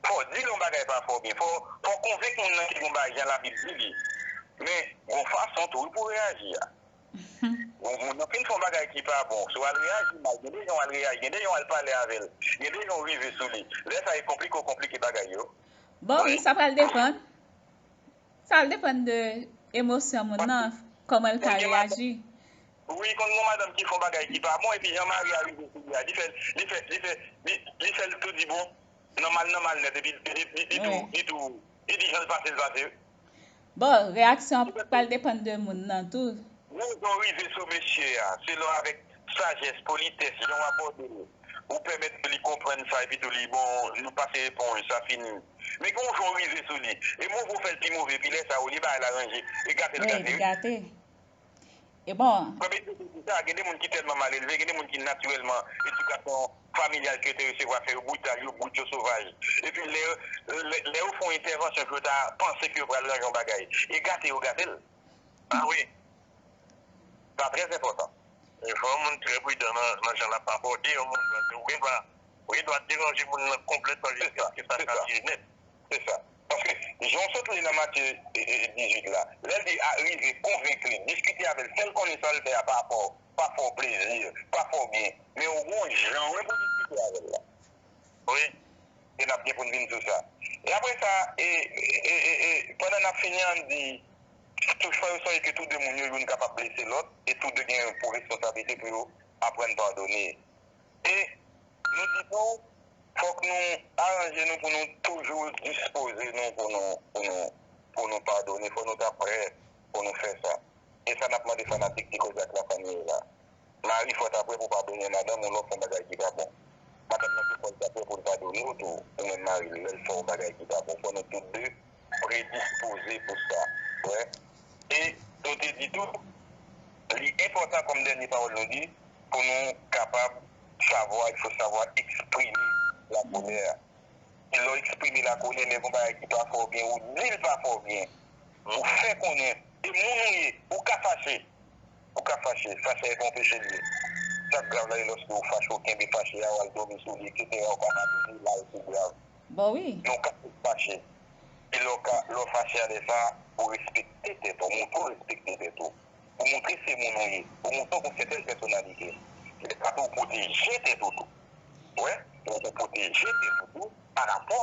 Fò w di l yon bagay pa fè w byen. Fò, fò w konvenk moun nan ki gon bagay jan Labib di li. Men, gon fason tou wi pou w reyaji a. Bon, moun nan fin fè yon bagay ki pa bon. Si w al reyaji mal, gen de jan w al reyaji, gen de jan w al pale avè l, gen de jan w rive sou li. Lè sa e konplike w konplike bagay yo. Bon, wi, sa pral depann. Sa al depann de emosyon moun nan, kòman l ka reyaji. Wi, konn gon madanm ki fè yon bagay ki pa bon, epi jan mari a rive sou li a, li fè, li fè, li fè, li, li fè l tou di bon, nan mal, nan mal nèt, epi li, li, li tou, li tou, li di jan l pase, l pase. Bon, reyaksyon an pral depann de moun nan tou. Gon jan w rive sou mesye a, selon avèk sajès, politès, jan w abòde l, ou pèmèt ke li konprann sa, epi tou li, bon, nou pase eponj, sa fini. Men gon jan w rive sou li, e move w fè l pi move, epi lè sa a, olye bagay la ranje, e gate l gate, wi. E bon. Kòm ekzanp, sa, gen de moun ki tèlman mal elve, gen de moun ki natirèlman, edikasyon familyal ke yo te resevwa fè yo brital, yo brut, yo sovaj. Epi lè, lè, lè yo fè yon entèvansyon ke yo ta panse ke yo pral ranje yon bagay, e gate yo gate l. A wi. Sa trè enpòtan. Fò yon moun trè pridan nan, nan jan l ap abòde yon moun. Ou gen dwa, ou gen dwa deranje moun nan konplètman jiskaske sa ka vire nèt. Se sa. Paske, jan w sot li nan Matye e, e, dizuit la, lè l di a, rive, konvenk li, diskite avè l, fè l konnen sa l fè a pa fè w, pa fè w plezi, pa fè w byen. Men ou gon jan wi pou diskite avè l la. Wi. E n ap gen pou n vin sou sa. E apre sa, e, e, e, e, pandan n ap fini an, n di, tou fè yo sonje ke tou de moun yo, youn kapab blese lòt, e tou de gen pou responsablite pou yo aprann padone. E nou di tou, fòk nou aranje nou pou nou toujou dispoze nou pou nou, pou nou, pou nou padone. Fò nou ta prè pou nou fè sa. E sa n ap mande fanatik Ti Koze ak Lafanmi yo la. Mari, fò w ta prè pou w padone madanm ou lè w fè yon bagay ki pa bon. Madanm nan tou, fò l ta prè pou l padone w tou, ou menm mari l, lè l fè yon bagay ki pa bon. Fò nou tout de predispoze pou sa. Wè. E nou te di tou, li enpòtan kòm dènye pawòl nou di, pou nou kapab savwa, il faut savoir exprimer la colère. Lè w eksprime lakolè, lè gon bagay ki pa fè w byen, ou di l pa fè w byen. Ou fè konnen, e moun ou ye, ou ka fache. Ou ka fache. Fache a se yon peche l ye. Sa k grav la, e lòske ou fache, ou kenbe fache a, ou al dòmi sou li, etsetera, ou pa padone, la e pi grav. Bon, wi. Men ou ka fache. E lè w ka, lè w fache a, lè sa, ou respekte tèt ou, montre w respekte tèt ou. Ou montre se moun ou ye. Ou montre w gon sètèn pèsonalite. Lè sa tou, ou pwoteje tèt ou tou. Wè, ou, ou pwoteje tèt ou tou pa rapò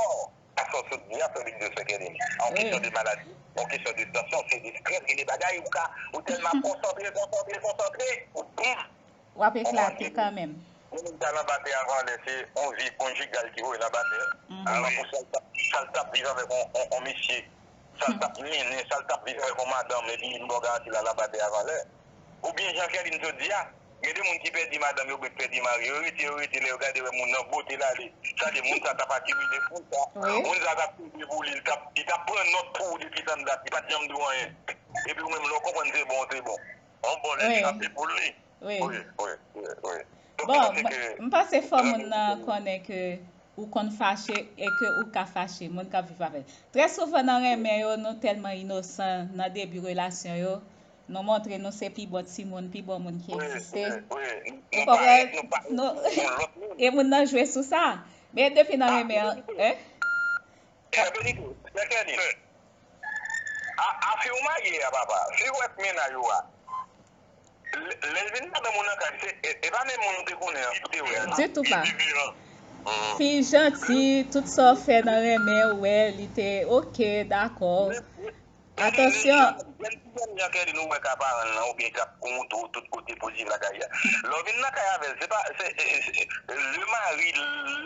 a sa w sot di a, frè Benito, sè Kèlin. An kesyon de maladi, an kesyon de tansyon, se de estrès, gen de bagay ou ka, ou tèlman konsantre, konsantre, konsantre, ou pouf! W ap eklate kanmenm. Yon moun k al anba tè avan lè, se yon vye konjigal ki voye l anba tè. Alò, pou sa l t ap, sa l t ap viv avèk yon, yon, yon mesye, sa l t ap mennen, sa l t ap viv avèk yon madanm, epi m ba w garanti l al anba tè avan lè. Oubyen jan Kèlin sot di a, gen de moun ki pèdi madanm yo, oubyen ki pèdi mari yo, yo rete, yo rete, lè yo gade wè moun nan bote l ale. Sa de moun sa t ap akimile fou sa. Wi. Moun sa t ap koute pou li, li t ap, li t ap pran nòt pou ou depi tann dat, li pa t janm di w anyen. Epi ou menm, lè w konprann se bon, se bon. Yon bò lè chape pou li. Wi. Wi, wi, wi, wi. Donk, bon, mwen panse ke m, m panse fò moun nan konnen ke ou konn fache e ke ou ka fache, moun k ap viv avè l. Trè souvan nan renmen yo, nou tèlman inosan nan debi relasyon yo, nou montre nou se pi bon timoun, pi bon moun ki egziste. Wi, wi, wi. Ou konprann? Nou, e moun nan jwe sou sa. Men depi nan renmen an, hein? Frè Benito, frè Kèlin, a, a fi w marye a, papa, fi w ak mennaj ou a, lè, lè l vin madanm ou nan kay, se, e, e pa menm moun ou te konnen an, ou te wè a, non? Ditou pa. Fi janti, tout sa w fè nan renmen, ou wè, li te oke, dakò. Atansyon. Jèn, jèn, jèn, jèn, jèn, jèn, nou wè ka paran l lan, oubyen k ap kontre w tout kote pou viv lakay la. Lè w vin nan kay avè l, se pa, se, e, e, se, le mari,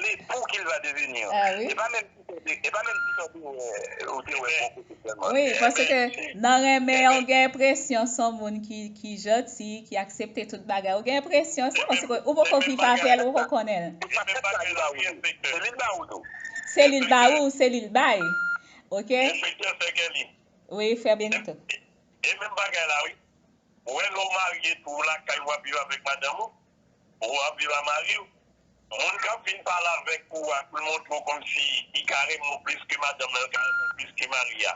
l'époux qu'il va devenir. Ah, wi. E pa menm ti sa w te, e pa menm ti sa w te wè, ou te wè bò kote sèlman. Wi, paske nan renmen an, ou gen enpresyon se yon moun ki, ki janti, ki aksepte tout bagay. Ou gen enpresyon sa, paske ou poko viv avè l, ou poko konnen l. Se menm bagay la, wi, enspektè. Se li l ba ou tou. Se li l ba ou, se li l bay. Oke? Enspektè Sè Kèlin. Wi, frè Benito. E, e menm bagay la, wi. Ou wè lè w marye tou, ou lakay ou ap viv avèk madanm ou, ou ap viv a mari w. Moun k ap vin pale avèk ou a, pou l montre w kòmsi li ka renmen w plis ke madanm nan, li ka renmen w plis ke mari a.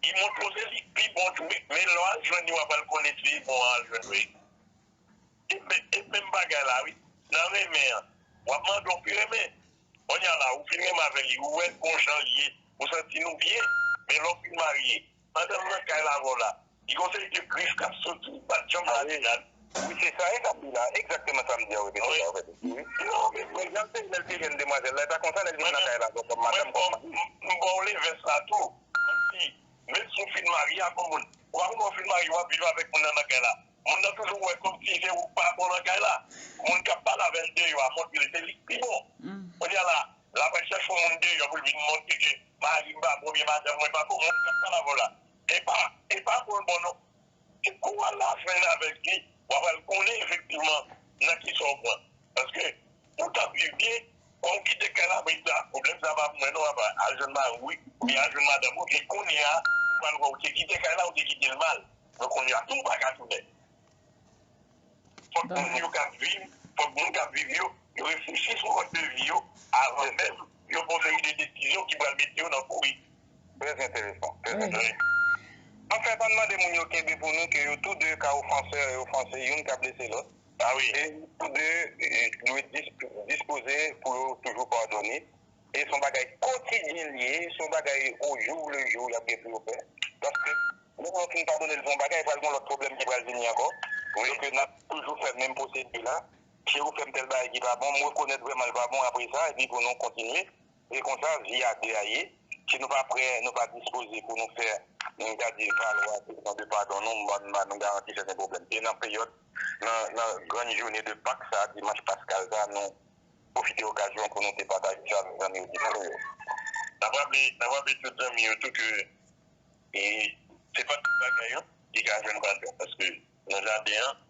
Li montre w se li k pi bon tou, wi. Men lè w al jwenn li, w ap al konnen si li bon an al jwenn, wi. E men-, e menm bagay la, wi. Nan renmen an, w ap mande w pi renmen. Kounye a la, ou fin renmen avè li, ou wè gon jan l ye, ou santi nou byen. Men lè w fin marye, madanm nan kay la avè w la, li gon seri de grif k ap soti, li pa t janm ladan l. Wi, se sa e k ap di la, egzakteman sa m di a, wi, mesye sa, w fè tou. Wi. Non, men, men jan l te, lè l te jèn demwazèl la, e pa konsa lè l vin nan kay la, kòm madanm, kòm mari. M ba w lenvès la tou. Kòmsi, menm si w fin marye ak yon moun, ou pa konn lè w fin marye, w ap viv avèk moun nan nan kay la. Moun nan toujou wè kòmsi se ou k pa bon nan kay la. Moun k ap pale avè l deyò a montre l se li k pi bon. Kounye a la, l ap al chèche yon moun deyò pou l vin montre ke mari m pa bon oubyen madanm mwen pa bon. Moun k ap pale avè w la, e pa, e pa pou l bon non. Se kou w al lafen avèk li, w ap al konnen efektivman nan kisa w pran. Paske ou t ap viv byen, kòm w kite kay la, men sa, pwoblèm sa pa pou mwen non, papa. Al jwenn mari w, wi, oubyen al jwenn madanm ou, epi kounye a, ou pral wè ou te kite kay la, ou te kite l mal. Men kounye a tou, ou pa ka tounen. Fòk moun yo k ap viv, fòk moun k ap viv yo, yo reflechi sou mòd de vi yo avan menm yo pran yon seri de desizyon ki pral mete yo nan kouri. Trè enteresan, trè enteresan. Anfen, pa n mande moun yo kenbe pou nou ke yo tou de ka ofansè e ofanse, youn ka blese lòt. Ah wi. E nou tou de eh, dwe dis- dispoze pou yo toujou padone. E se yon bagay kotidyen li ye, se yon bagay au jour le jour y ap gen pou yo fè. Paske, menm lè w fin padone l pou yon bagay, pral gen yon lòt pwoblèm ki pral vini ankò. Wi. Donk, n ap toujou fè menm pwosedi la. Si ou fè m tèl bagay ki pa bon, m rekonèt vrèman l pa bon apre sa, epi pou nou kontinye. Se konsa vi a de a ye. Si nou pa prè, nou pa dispoze pou nou fè, nou ka di, valoir kesyon de padon, nou, m ban nou garanti sèten pwoblèm. E nan peryòd, nan, nan grann jounen de Pak sa, dimanch paskal sa, nou pwofite okazyon pou nou te pataje sa avèk zanmi yo di nou yo. N ap raple, n ap raple tout zanmi yo tou ke e se pa tout bagay an ki ka jwenn padon, paske nan jaden an,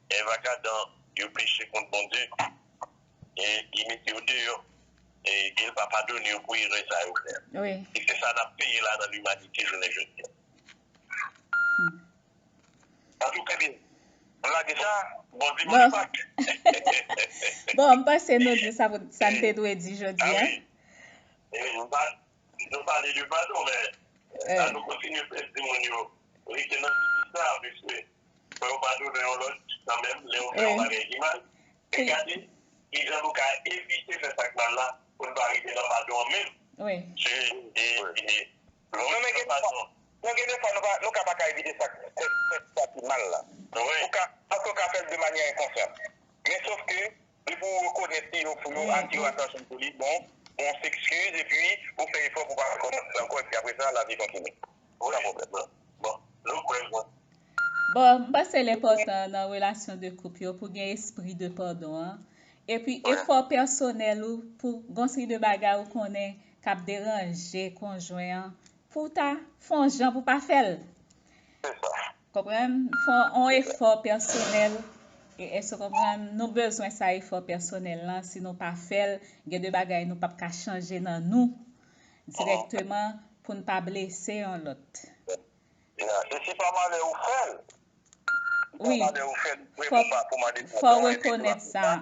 Èv ak Adan, yo peche kont Bondye, e li mete yo deyò, e, e l pa padone yo pou erè sa yo fè a. Wi. E se sa n ap peye la nan limanite jounen jodi a. Hmm. Antouka, nou lage sa, bon dimanch Pak. Bon, m panse nou di sa, sa n te dwe di jodi a. Ah wi. E nou pa- Nou pale de padon, men la nou kontinye fè timoun yo rete nan figi sa, piske fò yo padone yon lòt kanmenm, lè yo fè yon bagay ki mal. Men gade kijan nou ka evite fè sa k mal la, pou n pa rive nan padon an menm. Wi. Se, e, e, Non, men gen de fwa, non, gen de fwa nou pa, nou ka pa ka evite sa, fè, fè sa ki mal la. Wi. Ou ka, paske ou ka fè l de manyè enkonsyan. Men sof ke, depi ou rekonèt li, ou, ou atire atansyon sou li, bon, ou s'excuse, epi ou fè efò pou pa rekonèt li ankò, epi apre sa, lavi kontinye. Sa pwoblèm. Bon, nou kwè, bon. Bon, m panse l enpòtan nan relasyon de koup yo pou gen espri de padon an. Epi efò pèsonèl ou pou gon seri de bagay ou konnen k ap deranje konjwen an, pou w ta fè yon jan pou w pa fè l. Konprann? Fè yon efò pèsonèl. E èske w konprann? Nou bezwen sa efò pèsonèl lan. Si nou pa fè l, gen de bagay nou p ap ka chanje nan nou dirèkteman pou n pa blese yon lòt. Ya, e si pa malè ou fè l, si pa malè ou fè l, ou prè pou pa, pou mande padon, epi pou rekonèt sa.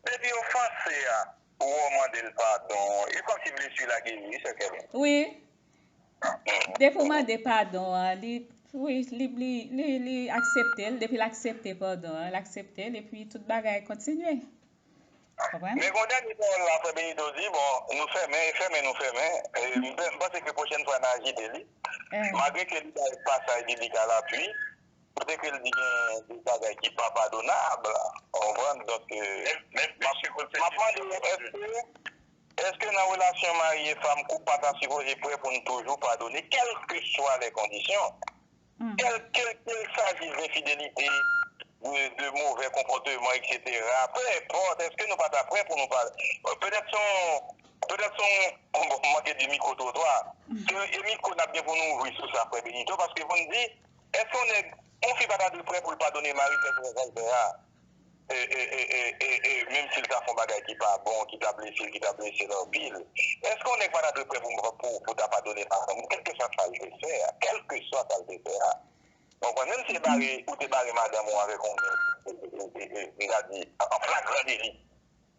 Depi ofanse a, ou wè w mande l padon, e kòmsi blesi la geri, wi, sè Kèlin. Wi. Depi w mande padon an, li, wi, li, li, li, li aksepte l. Depi l aksepte padon an, l aksepte l, epi tout bagay kontinye. Konprann? Men gon dènye pawòl la, frè Benito di, bon, nou fèmen, e fèmen nou fèmen. E, m, m panse ke pwochèn fwa n a ajite li. Malgre ke li bay pasaj biblik a lapui, kote ke l di gen de bagay ki pa padonab, ou konprann? Donk, e, m ap, m ap mande w, èske, èske nan relasyon mari e fanm, koup pa ta sipoze prè pou n toujou padone, kèlkeswa lè kondisyon? Kèl, kèl, kèl sajis de fidelite, de, de movè konpòteman, etsetera. Peu importe, èske nou pa ta prè pou nou pale? Petèt se yon, petèt se yon, bon, m manke di mikwo twotwa. Se yon mikwo n ap gen pou nou ouvri sou sa, frè Benito, paske pou n di, èske yon nèg, yon fi pa ta dwe prè pou l padone mari l, kèlkeswa sa l fè a? E, e, e, e, e, e, menm si l ta fè yon bagay ki pa bon, ki ta blese l, ki ta blese l anpil, èske yon nèg pa ta dwe prè pou, pou, pou ta padone madanm ou, kèlkeswa sa l te fè a, kèlkeswa sa l te fè a? Ou konprann? Menm si e bare, ou te bare madanm ou avèk yon nèg, e, e, e, e, m ta di, an flagran deli.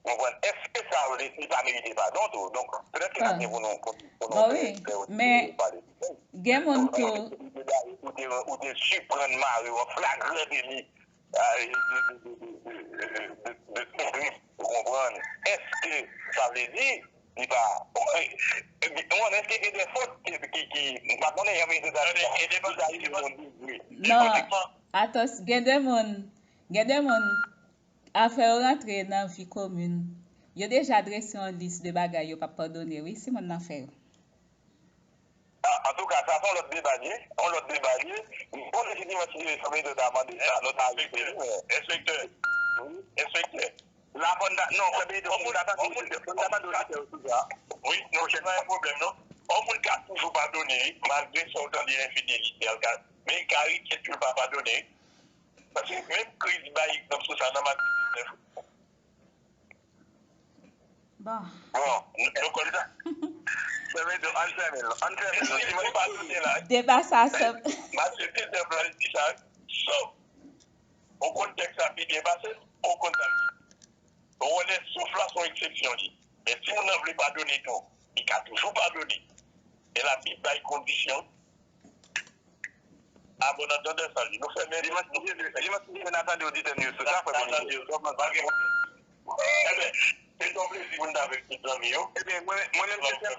Ou konprann? Èske sa vle di li pa merite padon tou? Donk, petèt ke n ap gen pou nou, pou, pou nou fè, fè yon ti pale sou sa. Gen moun tou. Ou te, ou te, ou te siprann mari w an flagran deli. Ay, de, de, de, de, de, de, de, de, ou konprann? Èske sa vle di li pa, ou konprann, èske gen de fòt ki, ki, ki, m pa konnen, men se sa, ki ta rive yon degre? Non, atans, gen de moun, gen de moun, afè yo rantre nan vi komin, yo deja drese yon lis de bagay yo p ap padone, wi, si moun nan fè yo. Ah, antouka, sa se yon lòt deba l ye. Yon lòt deba l ye. M konnen si dimanch si Dye vle, fò m ta mande sa, nou ta ajoute li, men. Enspektè. Wi. Enspektè. La, fò n ta, non, fò n ta, fò n ta tande, fò n ta tande oditè yo sou sa. Wi, non, se pa yon pwoblèm, non. Yon moun ka toujou padone, wi, malgre sa w tande enfidelite a, l ka, men l ka riske tou l pa padone, wi. Paske menm Kris bay egzanp sou sa nan Matye diznèf. Bon. Bon, nou, nou konn sa. Fèmen do, ann fèmen l, ann fèmen l. Si mwen pa tounen la. Deba sa, sa. Matye diznèf la, li di sa, sof. Ou konn tèks la pi byen pase m, ou konn sa l di. Ou konnen sof la se yon eksepsyon li. Men si moun nan vle padone tou, li ka toujou padone. Men Labib bay kondisyon. Abònad Jean Dessalines. Nou fèmen. Dimanch ki vini, dimanch ki vini, n a tande oditè nou yo sou sa, frè Bondye. Pa gen pwoblèm. Ebyen, se yon plezi pou n t avèk tout zanmi yo. Ebyen, mwen, mwen menm, se